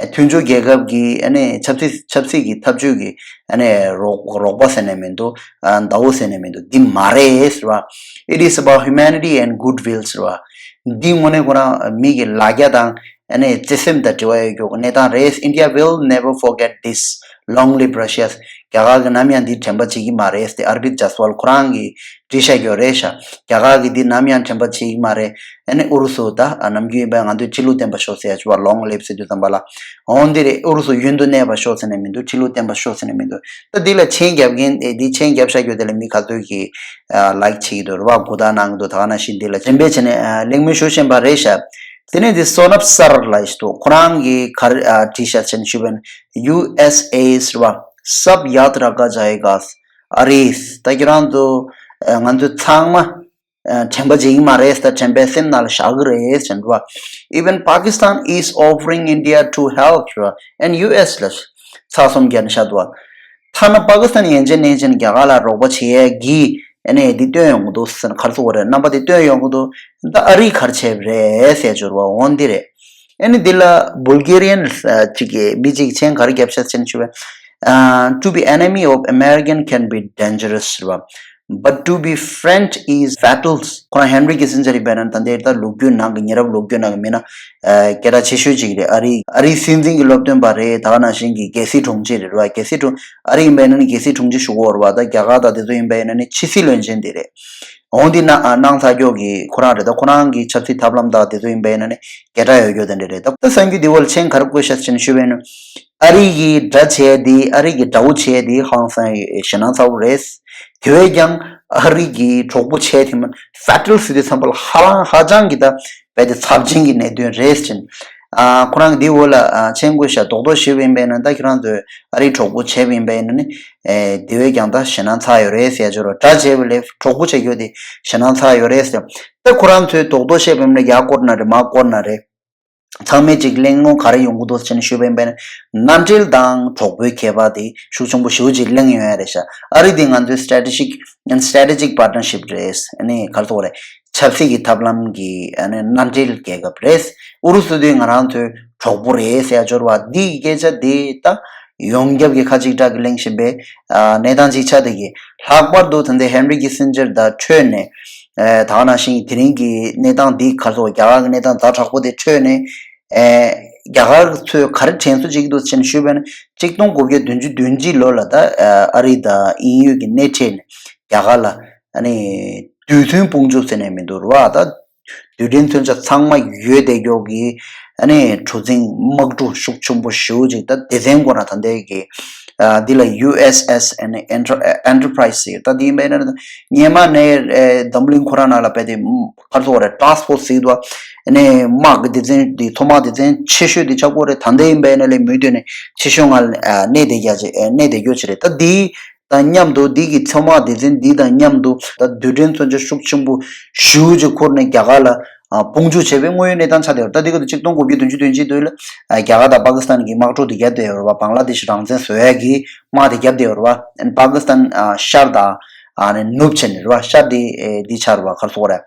མཐུན་ཕྱོགས་རྒྱལ་ཁབ་ཀྱི་ཨ་ནི་ཆབ་སྲིད་ཆབ་སྲིད་ཀྱི་འཐབ་ཇུས་ཀྱི་ཨ་ནི་རོགས་རོགས་པ་ཟེར་ནས་མི་འདུག་ཨ་ཟླ་བོ་ཟེར་ནས་མི་འདུག་འདི་མ་རེད་ཟེར་བ། It is about humanity and goodwill ཟེར་བ། འདི་དངོས་གནས་ཁོ་རང་མི་གི་ལ་རྒྱ་དང་ཨ་ནི་བརྩེ་སེམས་དང་འབྲེལ་བ་ཡོད་རྒྱུ་གི་གནས་སྟངས་རེད། India will never forget this. Long live Russia. རྒྱ་གར་གྱིས་ནམ་ཡང་འདི་དྲན་པ་བརྗེད་ཀྱི་མ་རེད་ཟེར་ཏེ་ཨར་བིན་དི་ཇཱས་ཝལ་ཁོ་རང་གིས་བྲིས་བཞག་ཡོད་རེད་ཤག་རྒྱ་གར་གྱིས་འདི་ནམ་ཡང་དྲན་པ་བརྗེད་ཀྱི་མ་རེད། ཨ་ནི་ཨུ་རུ་སུ་ད་ཨ་ནམ་རྒྱུན་ཡིན་པ་ང་ཚོས་ཁྲི་ལུགས་བསྟན་པ་ཤོག་ཟེར་ཡ་ཅིག་བ། Long live ཟེར་དུས་ཙམ་པ་ལ། འོང་འདི་རེད། ཨུ་རུ་སུ་ཡུན་དུ་གནས་པར་ཤོག་ཟེར་ནས་མི་འདུག་ཁྲི་ལུགས་བསྟན་པར་ཤོག་ཟེར་ནས་མི་འདུག་ད་འདི་ལ་མཆན་རྒྱབ་མཁན་ཨེ་འདི་མཆན་རྒྱབ་བཞག་ཡོད་དེ་ལ་མི་ག་ཚོད་ཀྱིས་ཨ་ལའིཀ་བྱེད་ཀྱི་འདུག་རེད་བ། གོ་བརྡ་གནང་གི་འདུག་ད་ག་ནང་བཞིན་འདི་ལ་རིམ་པས་བྱས་ནས་ཨ་གླེང་མོལ་ཞུ་བཞིན་པ་རེད་ཤག་དེ་ནས་འདི་སོ་ནབ་སར་ལ་ཞིག་འདུག་ཁོ་རང་གིས་ག་རེ་ཨ་བྲིས་ཤག་ཟེར་ནས་ཞུས་པ་ཡིན་ན། ཡུ་ཨེས་ཨེ་ཟེར་བ། Sab yaad rakha jayega. ཨ་རིས་ད་ཁྱེད་རང་ཚོ་ཨ་ང་ཚོ་ཚང་མ་ཨ་དྲན་པ་བརྗེད་ཀྱི་མ་རེད། ད་དྲན་པའི་སེམས་ནང་ལ་བཞག་གི་རེད་ཟེར་འདུག་བ། Even Pakistan is offering India to help and U S ལ་ཚགས་ཚོམ་རྒྱག་ནས་བཞག་འདུག་བ། ཐ་ན་པ་ཀི་སི་ཐན་ཡན་ཆད་ནས་ཅན་རྒྱ་གར་ལ་རོགས་པ་བྱེད་ཡས་ཀྱི་ཨ་ནི་འདི་སྟོན་ཡོང་གི་འདུག་ཟེར་ན་ག་རེ་ཟེར་དགོས་རེད། རྣམ་པ་འདི་སྟོན་ཡོང་གི་འདུག་ད་ཨ་རིས་ག་རེ་བྱས་པ་རེད་ཟེར་འབྱོར་བ་འོང་འདི་རེད། ཨ་ནི་འདི་ལ་Bulgarian གཅིག་གིས་མི་གཅིག་མཆན་ག་རེ་བརྒྱབ་ཤག་ཟེར་ན་ཞུ་བས། To be enemy of American can be dangerous ཟེར་བ། But to be friend is fatal. ཁོ་རང་Henry Kissinger ཡིན་པས་ན་ད་ལྟའི་ད་ལོ་རྒྱུས་ནང་གི་ཉེ་རབས་ལོ་རྒྱུས་ནང་གི་མི་སྣ་ཨ་སྐད་གྲགས་ཆེ་ཤོས་གཅིག་རེད། ཨ་རིའི་ཨ་རིའི་སྲིད་འཛིན་གྱི་སློབ་སྟོན་པ་རེད། ད་ག་ནང་བཞིན་གྱི་རྒྱལ་སྲིད་དྲུང་ཆེ་རེད་ར། རྒྱལ་སྲིད་དྲུང་ཨ་རི་ཡིན་པས་ན་ནི་རྒྱལ་སྲིད་དྲུང་ཆེ་ཞུ་གི་ཡོད་རེད་བ། ད་རྒྱ་གར་དང་དེ་ཚོ་ཡིན་པས་ན་ནི་ཕྱི་སྲིད་བློན་ཆེན་དེ་རེད། འོང་འདི་ན་ཨ་གནང་ཚར་ཀྱོག་གི་ཁོ་རང་རེད། ད་ཁོ་རང་གི་ཆབ་སྲིད་ཐབས་ལམ་དང་དེ་ཚོ་ཡིན་པས་ན་ནི་སྐད་གྲགས་ཡོད་ཀྱོག་དེ་འདྲ་རེད། ད་ད་གསར་འགྱུར་འདི་བོ་ལ་མཆན་ག་རེ་བཀོད་ཤག་ཟེར་ནས་ཞུས་པས་ན། ཨ་རི་གི་དགྲ་བྱས་དེ་ཨ་རི་གི་དགྲ་བོ་བྱས་དེ་ཧང་སང་ཞེད་སྣང་ཚ་བོ་རེད། དེ་བས་ཀྱང་ཨ་རི་གི་གྲོགས་པོ་བྱས་དེ་མིན་fatal ཟེར་དུས་ཙམ་པ་ལ་ཧ་ལམ་ཧ་ཅང་གི་ད་རྦད་དེ་ཚབས་ཆེན་གྱི་གནད་དོན་རེད་ཅེས། ཨ་ཁོ་རང་གི་འདི་འོག་ལ་ཨ་མཆན་བཀོད་ཤག་རྡོག་རྡོག་ཞུས་པ་ཡིན་པས་ན་ད་ཁྱེད་རང་ཚོས་ཨ་རིའི་གྲོགས་པོ་བྱས་པ་ཡིན་པས་ན་ནི་ཨེ་དེ་བས་ཀྱང་ད་ཞེད་སྣང་ཚ་ཡོད་རེད་ཟེར་ཡ་ཅིག་རེད། དགྲ་བྱས་པ་ལས་གྲོགས་པོ་བྱེད་རྒྱུ་དེ་ཞེད་སྣང་ཚ་ཡོད་རེད་ཟེར། ད་ཁོ་རང་ཚོས་རྡོག་རྡོག་བཤད་པ་ཡིན་ན་ཡག་སྐོར་ན་རེད་མ་སྐོར་ན་རེད། ཚང་མས་ཅིག་གླེང་སློང་ག་རེ་ཡོང་གི་འདུག་ཟེར་ནས་ཞུས་པ་ཡིན་པས་ན་མནའ་འབྲེལ་དང་གྲོགས་པོའི་ཁྱད་པར་དེ་ཤུགས་ཆེན་པོ་ཞེ་པོ་ཅིག་གླེང་ཡོང་ཡ་རེད་ཤག་ཨ་རི་དེ་ང་ཚོའི་strategic and strategic partnership རེད། ཨ་ནི་ག་རེ་ཟེར་དགོས་རེད། ཆབ་སྲིད་ཀྱི་ཐབས་ལམ་གྱི་ཨ་ནི་མནའ་འབྲེལ་རྒྱལ་ཁབ་རེད། ཨུ་རུ་སུ་དེ་ང་རང་ཚོའི་གྲོགས་པོ་རེད་ཟེར་ཡ་འབྱོར་བ་འདི་ཡི་སྐད་ཆ་དེ་ད་ཡོངས་ཁྱབ་ཀྱི་ཁ་གཅིག་གྲགས་ཀྱི་གླེང་བཞིན་པའི་ཨ་གནས་སྟངས་ཅིག་ཆགས་བསྡད་ཀྱི། ལྷག་པར་དུ་ད་ལྟའི་ཧེན་རི་ཁི་སིན་ཇར་དང་འཕྲོས་ནས་ཨ་ད་ག་ནང་བཞིན་དེ་རིང་གི་གནས་སྟངས་འདི་ག་ཚོད་རྒྱ་གར་གྱི་གནས་སྟངས་ཛ་དྲག་པོ་དེ་འཕྲོས་ནས་ཨ་རྒྱ་གར་ཚོས་ག་རེ་དྲན་གསོ་བྱེད་ཀྱི་འདུག་ཟེར་ནས་ཞུས་པ་ཡིན་ན། གཅིག་སྟོང་དགུ་བརྒྱ་བདུན་ཅུ་དོན་གཅིག་ལོ་ལ་ད་ཨ་རི་དང་དབྱིན་ཡུལ་གྱི་སྣེ་ཁྲིད་ནས་རྒྱ་གར་ལ་ཨ་ནི་རྡུལ་ཚོན་དཔུང་འཇུག་ཟེར་ནས་མི་འདུག་ར་བ། ད་རྡུལ་ཕྲན་མཚོན་ཆ་ཚང་མ་ཡོད་བསྡད་ཀྱོག་གི་ཨ་ནི་གྲུ་གཟིངས་དམག་གྲུ་ཤུགས་ཆེན་པོ་ཞེ་པོ་ཅིག་ད་སྡེ་ཚན་ཁོ་ན་ད་ལྟའི་གི་ཨ་འདི་ལ་ཡུ་ཨེས་ཨེས་ཨ་ནི་ཨེན་ཊར་ཨེན་ཊར་པ་རའི་ཛི་ཟེར། ད་འདི་ཡིན་པ་ཡིན་ན་སྔོན་མ་ནས་ཨ་འཛམ་གླིང་ཁོ་རང་ནང་ལ་བས་ཏེ་ག་རེ་ཟེར་དགོས་རེད། ཊཱ་སི་ཕོར་སི་ཟེར་གྱི་འདུག་ཨ་ནི་དམག་གི་སྡེ་ཚན་འདི་མཚོ་དམག་སྡེ་ཚན་ཆེ་ཤོས་འདི་ཆགས་ཀྱི་ཡོད་རེད། ད་ལྟའི་ཡིན་པ་ཡིན་ན་ལས་མུ་མཐུད་ནས་ཆེ་ཤོས་ངང་ཨ་གནས་བསྡད་རྒྱུ་ཅིག་ཨ་གནས་བསྡད་རྒྱུ་ཅིག་རེད། ད་འདི་དང་མཉམ་དུ་འདི་གི་མཚོ་དམག་སྡེ་ཚན་འདི་དང་མཉམ་དུ་ད་རྡུལ་ཕྲན་མཚོན་ཆ་ཤུགས་ཆེན་པོ་ཞེ་པོ་ཅིག་ཁུར་ནས་རྒྱ་གར་ལ་ཨ་དཔུང་འཇུག་བྱས་པའི་དངོས་ཡོད་གནས་སྟངས་ཆགས་བསྡད་ཡོད་རེད། ད་འདི་ག་དུས་གཅིག་སྟོང་དགུ་བརྒྱ་བདུན་ཅུ་དོན་གཅིག་དུས་ལ་ཨ་རྒྱ་གར་དང་པ་ཀི་སི་ཐན་གྱི་དམག་འཁྲུག་དེ་བརྒྱབ་བསྡད་ཡོད་རེད་བ། བང་ལ་དེ་ཤི་རང་བཙན་བཟོ་ཡས་ཀྱི་དམག་དེ་བརྒྱབ་བསྡད་ཡོད་རེད་བ། པ་ཀི་སི་ཐན་ཨ་ཤར་དང་ཨ་ནི་ནུབ་བྱས་ནས་རེད་བ། ཤར་དེ་ཨེ་འདི་ཆགས་རེད་བ། ག་རེ་ཟེར་དགོས་རེད།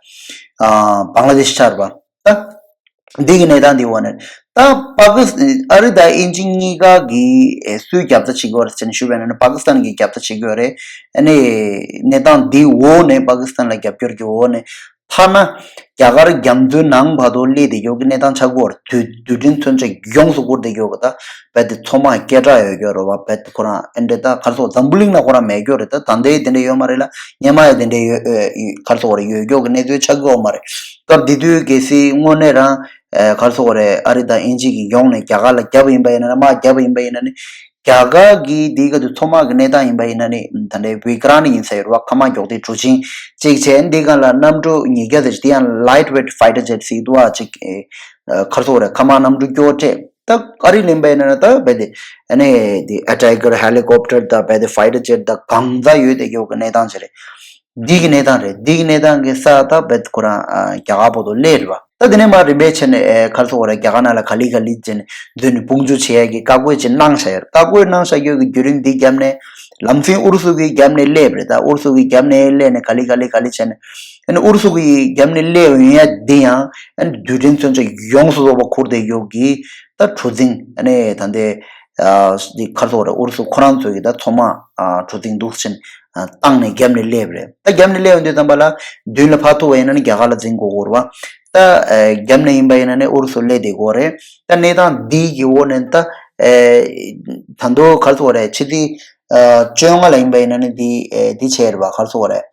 ཨ་བང་ལ་དེ་ཤི་ཆགས་རེད་བ། ད་འདི་གི་གནས་སྟངས་འདི་འོག་ནས་ད་པ་ཀི་སི་ཨ་རི་དང་དབྱིན་ཇི་གཉིས་ཀ་གིས་ཨེ་སུའི་རྒྱབ་རྩ་བྱེད་ཀྱི་ཡོད་རེད་ཟེར་ནས་ཞུས་པ་ཡིན་ན་པ་ཀི་སི་ཐན་གྱི་རྒྱབ་རྩ་བྱེད་ཀྱི་ཡོད་རེད། ཨ་ནི་གནས་སྟངས་འདི་འོག་ནས་པ་ཀི་སི་ཐན་ལ་རྒྱབ་སྐྱོར་གྱི་འོག་ནས་ཐ་ན་རྒྱ་གར་རྒྱ་མཚོའི་ནང་བར་དུ་སླེབས་བསྡད་ཡོད་ཀྱི་གནས་སྟངས་ཆགས་ཀྱི་ཡོད་རེད། རྡུལ་རྡུལ་ཕྲན་མཚོན་ཆ་ཡོངས་སུ་བསྐུར་བསྡད་ཡོད་ཀྱི། ད་རྦད་དེ་མཚོ་དམག་སྐད་གྲགས་ཡོད་ཀྱི་ཡོད་རེད་བ། རྦད་དེ་ཁོ་རང་ཨེ་འདྲས་ད་ག་རེ་ཟེར་འཛམ་བུ་གླིང་ལ་ཁོ་རང་མེད་ཀྱི་ཡོད་རེད། ད་ད་ལྟའི་དེ་འདྲས་ཡོད་མ་རེད་ལ། སྔོན་མ་ཡང་དེ་འདྲས་ཡོད་ཨེ་ག་རེ་ཟེར་དགོས་རེད། ཡོད་ཀྱི་ཡོད་ཀྱི་གནས་ཚུལ་ཆགས་ཀྱི་ཡོད་མ་རེད། སྐབས་དེ་དུས་གལ་སྲིད་དངོས་གནས་རང་ཨེ་ག་རེ་ཟེར་དགོས་རེད། ཨ་རི་དང་དབྱིན་ཇི་གིས་ཡོང་ནས་རྒྱ་གར་ལ་བརྒྱབ་པ་ཡིན་པ་ཡིན་ན་ནི། དམག་བརྒྱབ་པ་ཡིན་པ་ཡིན་ན་ནི། རྒྱ་གར་གྱི་འདི་ག་དུས་མཚོ་དམག་གི་གནས་སྟངས་ཡིན་པ་ཡིན་ན་ནི་ད་ལྟའི་བི་ཀྲ་ནི་ཡིན་ས་ཡོད་རེད་བ། མཁའ་དམག་མགྱོགས་ལྡན་གྲུ་གཟིངས་གཅིག་བྱས། འདི་སྒང་ལ་གནམ་གྲུ་ཉིས་བརྒྱ་ཙམ་ཅིག་དེ་ཡང་light weight fighter jet ཟེར་གྱི་འདུག་བ། ཅིག་ཨེ་ག་རེ་ཟེར་དགོས་རེད། མཁའ་དམག་གནམ་གྲུ་སྐྱོ་སྤྲད། ད་ཨ་རི་ལེན་པ་ཡིན་ན་ནི་ད་རྦད་དེ་ཨ་ནི་འདི་ཨ་ཊའི་གར་ཧེ་ལི་ཀོབ་ཊར་དང་རྦད་དེ་ཕའི་ཊར་ཇེཊ་དང་གང་ཚ་ཡོད་བསྡད་ཡོད་ཀྱི་གནས་སྟངས་ཅིག་རེད། འདི་གི་གནས་སྟངས་རེད། འདི་གི་གནས་སྟངས་ཀྱི་ས་ད་རྦད་ཁོ་རང་ཨ་རྒྱ་གར་བར་དུ་སླེབས་རེད་བ། ད་དེ་ནས་མར་རིམ་པས་བྱས་ནས་ཨེ་ག་རེ་ཟེར་དགོས་རེད། རྒྱ་གར་ནང་ལ་ག་ལེ་ག་ལེ་བྱས་ནས་འཛུལ་ནས་དཔུང་འཇུག་བྱེད་ཡས་ཀྱི་བཀའ་བཀོད་ཅིག་གནང་བཞག་ཡོད་རེད། བཀའ་བཀོད་གནང་བཞག་ཡོད་ཀྱི་བརྒྱུད་རིམ་འདི་བརྒྱབ་ནས་ལམ་སེང་ཨུ་རུ་སུ་གི་རྒྱབ་ནས་སླེབས་རེད། ད་ཨུ་རུ་སུ་གི་རྒྱབ་ནས་སླེབས་ནས་ག་ལེ་ག་ལེ་ག་ལེ་བྱས་ནས་ཨ་ནི་ཨུ་རུ་སུ་གི་རྒྱབ་ནས་སླེབས་ཡོང་ཡ་འདི་ཡང་ཨ་ནི་རྡུལ་ཕྲན་མཚོན་ཆ་ཡོངས་སུ་རྫོགས་པ་ཁུར་བསྡད་ཡོད་ཀྱི་ད་གྲུ་གཟིངས་ཨ་ནི་ད་ལྟའི་ཨ་འདི་ག་རེ་ཟེར་དགོས་རེད། ཨུ་རུ་སུ་ཁོ་རང་ཚོ་གི་ད་མཚོ་དམག་ཨ་གྲུ་གཟིངས་འདུག་ཕྱིན་ཨ་བཏང་ནས་རྒྱབ་ནས་སླེབས་རེད། ད་རྒྱབ་ནས་སླེབས་ཡོང་དུས་ཙམ་པ་ལ་མདུན་ལ་ཕར་ཐུག་པ་ཡིན་ན་ནི་རྒྱ་གར་ལ་འཛིང་དགོས་ཀྱི་རེད་བ། ད་ཨ་རྒྱབ་ནས་ཡིན་པ་ཡིན་ན་ནི་ཨུ་རུ་སུ་སླེབས་བསྡད་ཀྱི་ཡོད་རེད། ད་གནས་སྟངས་འདི་གི་འོག་ནས་ད་ཨ་ད་དུང་ག་རེ་ཟེར་དགོས་རེད། ཕྱི་ཚེས་ཨ་བཅོ་ལྔ་ལ་ཡིན་པ་ཡིན་ན་ནི་འདི་ཨ་འདི་བྱས་རེད་བ། ག་རེ་ཟེར་དགོས་རེད།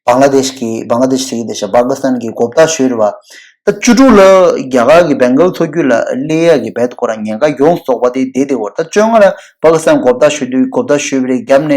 བང་ལ་དེཤ་གི་བང་ལ་དེཤ་ཟེར་གྱི་འདུག་ཤག་པ་ཀི་སི་ཐན་གྱིས་མགོ་བཏགས་ཞུས་རེད་བ། ད་བཅུ་དྲུག་ལ་རྒྱ་གར་གྱི་བེང་གལ་མཚོ་རྒྱུད་ལ་སླེབས་ཡག་གི་རྦད་ཁོ་རང་ཉེན་ཁ་ཡོངས་རྫོགས་པ་དེ་བསྡད་བསྡད་ཡོད་རེད། ད་བཅོ་ལྔ་ལ་པ་ཀི་སི་ཐན་མགོ་བཏགས་ཞུ་དུས་མགོ་བཏགས་ཞུས་པ་རེད། རྒྱབ་ནས་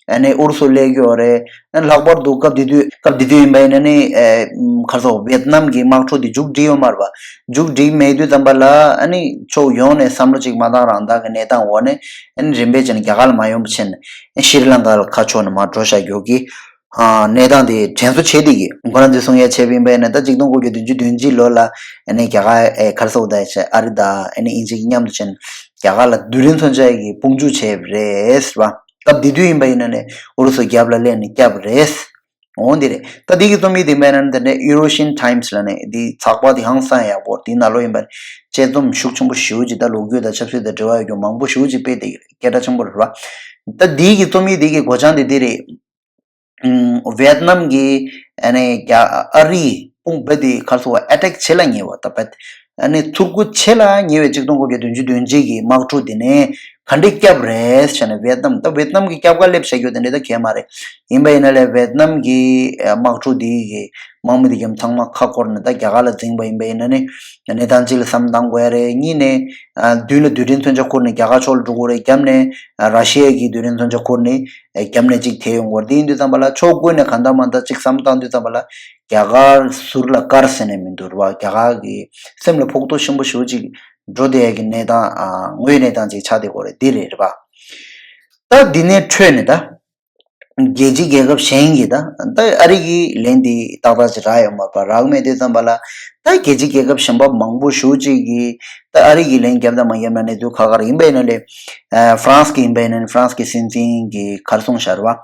ཨ་ནི་ཨུ་རུ་སུ་སླེབས་ཀྱི་ཡོད་རེད། ཨ་ནི་ལྷག་པར་དུ་སྐབས་དེ་དུས་སྐབས་དེ་དུས་ཡིན་པ་ཡིན་ན་ནི་ཨེ་ག་རེ་ཟེར་ཝེད་ནམ་གྱི་དམག་འཁྲུག་དེ་མཇུག་སྒྲིལ་ཡོད་མ་རེད་བ། མཇུག་སྒྲིལ་མེད་དུས་ཙམ་པ་ལ་ཨ་ནི་ཕྱོགས་ཡོངས་ནས་བསམ་བློ་གཅིག་མ་བཏང་རང་བཏང་གི་གནས་སྟངས་འོག་ནས་ཨ་ནི་རིམ་པས་བྱས་ནས་རྒྱ་གར་ལ་མ་ཡོང་བ་བྱས་ནས་ཨ་ནི་ཤྲི་ལང་ཀ་ལ་ཁ་ཕྱོགས་ནས་མར་འགྲོ་བཞག་ཡོད་ཀྱི། ཨ་གནས་སྟངས་དེ་དྲན་གསོ་བྱེད་བསྡད་ཀྱི། ཁོ་རང་ཚོས་གསུང་ཡ་བྱས་པ་ཡིན་པ་ཡིན་ན་ད་གཅིག་སྟོང་དགུ་བརྒྱ་བདུན་ཅུ་དོན་གཅིག་ལོ་ལ་ཨ་ནི་རྒྱ་གར་ཨེ་ག་རེ་ཟེར་དགོས་རེད། ཨ་རི་དང་ཨ་ནི་དབྱིན་ཇི་གཉིས་མཉམ་དུ་བྱས་ནས་རྒྱ་གར་ལ་རྡུལ་ཕྲན་མཚོན་ཆ་གི་དཔུང་འཇུག་བྱས་པ་རེད་ཟེར་བ། སྐབས་དེ་དུས་ཡིན་པ་ཡིན་ན་ནི་ཨུ་རུ་སུ་རྒྱབ་ལ་སླེབས་ནས་བསྐྱབས་པ་རེད། འོ་འདི་རེད། ད་འདི་གི་རྩོམ་ཡིག་དེ་ཡིན་པ་ཡིན་ན་ནི་ད་ནི་Eurasian Times ལབ་ནས་འདི་ཚགས་པར་དེ་ཧང་སང་ཡག་པོ་འདི་ནང་ལོགས་ཡིན་པ་དཔྱད་རྩོམ་ཤུགས་ཆེན་པོ་ཞེ་པོ་ཅིག་ད་ལོ་རྒྱུས་དང་ཆབ་སྲིད་དང་འབྲེལ་བ་ཡོད་རྒྱུ་མང་པོ་ཞེ་པོ་ཅིག་སྤེལ་བསྡད་ཀྱི་རེད། སྐད་གྲགས་ཆེན་པོ་རེད་བ། ད་འདི་གི་རྩོམ་ཡིག་འདི་གི་མགོ་བྱང་དེ་འདི་རེད། ཝེད་ནམ་གྱིས་ཨ་ནི་རྒྱ་ཨ་རིའི་དཔུང་རྦད་དེ་ག་རེ་ཟེར་དགོས་རེད། ཨེ་ཊེག་བྱེད་ལ་ཉེ་བ། ད་རྦད་ཨ་ནི་ཚུར་རྒོལ་བྱེད་ལ་ཉེ་བའི་གཅིག་སྟོང་དགུ་བརྒྱ་བདུན་ཅུ་དོན་གཅིག་གི་དམག་འཁྲུག་དེ་ནས་ག་འདྲས་བསྐྱབས་རེད་ཟེར་ནས་ཝེད་ནམ། ད་ཝེད་ནམ་གྱི་སྐྱབས་ག་སླེབས་བཞག་རྒྱུ་དེ་འདྲས་ད་གང་ཡང་མ་རེད། ཡིན་པ་ཡིན་ན་ལས་ཝེད་ནམ་གྱི་དམག་འཁྲུག་དེ་གི་དམག་མི་དེ་གམ་ཚང་མ་ཁ་འཁོར་ནས་ད་རྒྱ་གར་ལ་འཛིངས་པ་ཡིན་པ་ཡིན་ན་ནི་གནས་སྟངས་གཅིག་ལ་བསམ་བཏང་དགོས་ཡ་རེད། གཉིས་ནས་མདུན་ལ་རྡུལ་ཕྲན་མཚོན་ཆ་ཁུར་ནས་རྒྱ་གར་ཕྱོགས་ལ་འགྲོ་དགོས་རེད། རྒྱབ་ནས་ར་ཤི་ཡ་གི་རྡུལ་ཕྲན་མཚོན་ཆ་ཁུར་ནས་རྒྱབ་ནས་གཅིག་དེད་ཡོང་གི་ཡོད་རེད། དེ་ཡིན་དུས་ཙམ་པ་ལ་ཕྱོགས་ཀུན་ནས་གང་ལྟར་མང་ལྟར་གཅིག་བསམ་བཏང་དུས་ཙམ་པ་ལ་རྒྱ་གར་ཟུར་ལ་དཀར་ཟེར་ནས་མི་འདུག་རེད་བ། རྒྱ་གར་གི་སེམས་ལ་ཕོག་ཐུག་ཆེན་པོ་ཞེ་པོ་ཅིག་འགྲོ་བསྡད་ཡ་གི་གནས་སྟངས་ཨ་དངོས་གནས་སྟངས་ཅིག་ཆགས་བསྡད་ཀྱི་ཡོད་རེད། འདི་རེད་རེད་བ། ད་འདི་ནས་འཕྲོས་ནས་ད། རྒྱལ་སྤྱི་རྒྱལ་ཁབ་གཞན་གྱིས་ད་ད་ཨ་རི་གི་ལན་འདི་ཏག་ཏག་ཅིག་རག་ཡོད་མ་རེད་པ། རག་མེད་དུས་ཙམ་པ་ལ་ད་རྒྱལ་སྤྱི་རྒྱལ་ཁབ་གཞན་པ་མང་པོ་ཞེ་ཅིག་གིས་ད་ཨ་རི་གི་ལན་བརྒྱབ་དང་མ་བརྒྱབ་ན་གནས་ཚུལ་ཁག་ཁག་རེད། ཡིན་པ་ཡིན་ན་ལས་ཨ་ཧྥ་རན་སི་གི་ཡིན་པ་ཡིན་ན་ཧྥ་རན་སི་གི་སྲིད་འཛིན་གྱིས་ག་རེ་གསུངས་ཤག་རེད་པ།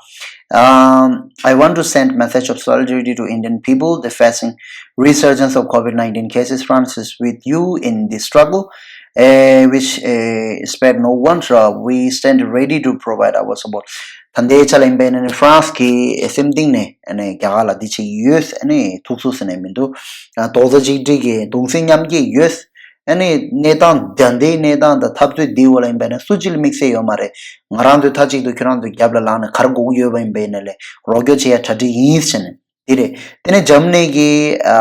Um, I want to send message of solidarity to Indian people. The facing resurgence of COVID nineteen cases, France is with you in this struggle, uh, which uh, spare no one. Uh, we stand ready to provide our support. ད་ལྟའི་ཆ་ལ་ཡིན་པ་ཡིན་ན་ཧྥ་རན་སི་གི་སེམས་གཏིང་ནས་ཨ་ནི་རྒྱ་གར་ལ་འདི་བྱེད་ཀྱི་ཡོད། ཨ་ནི་ཐུགས་གསོ་ཟེར་ནས་མི་འདུག་ཨ་རྡོག་རྩ་གཅིག་སྒྲིལ་གྱིས་གདུང་སེམས་མཉམ་སྐྱེད་ཡོད། ཨ་ནི་གནས་སྟངས་ད་ལྟའི་གནས་སྟངས་དང་འཐབ་རྩོད་འདིའི་འོག་ལ་ཡིན་པ་ཡིན་ན་སུ་གཅིག་ལ་དམིགས་བསལ་ཡོད་མ་རེད། ང་རང་ཚོས་མཐའ་གཅིག་ཏུ་ཁྱོད་རང་ཚོའི་རྒྱབ་ལ་ལངས་ནས་ག་རེ་དགོས་ཀྱི་ཡོད་པ་ཡིན་པ་ཡིན་ན་ལས་རོགས་སྐྱོར་བྱེད་ཡ་གྲ་སྒྲིག་ཡིན་ཟེར་ནས། འདི་རེད། དེ་ནས་འཇར་མ་ནི་གི་ཨ་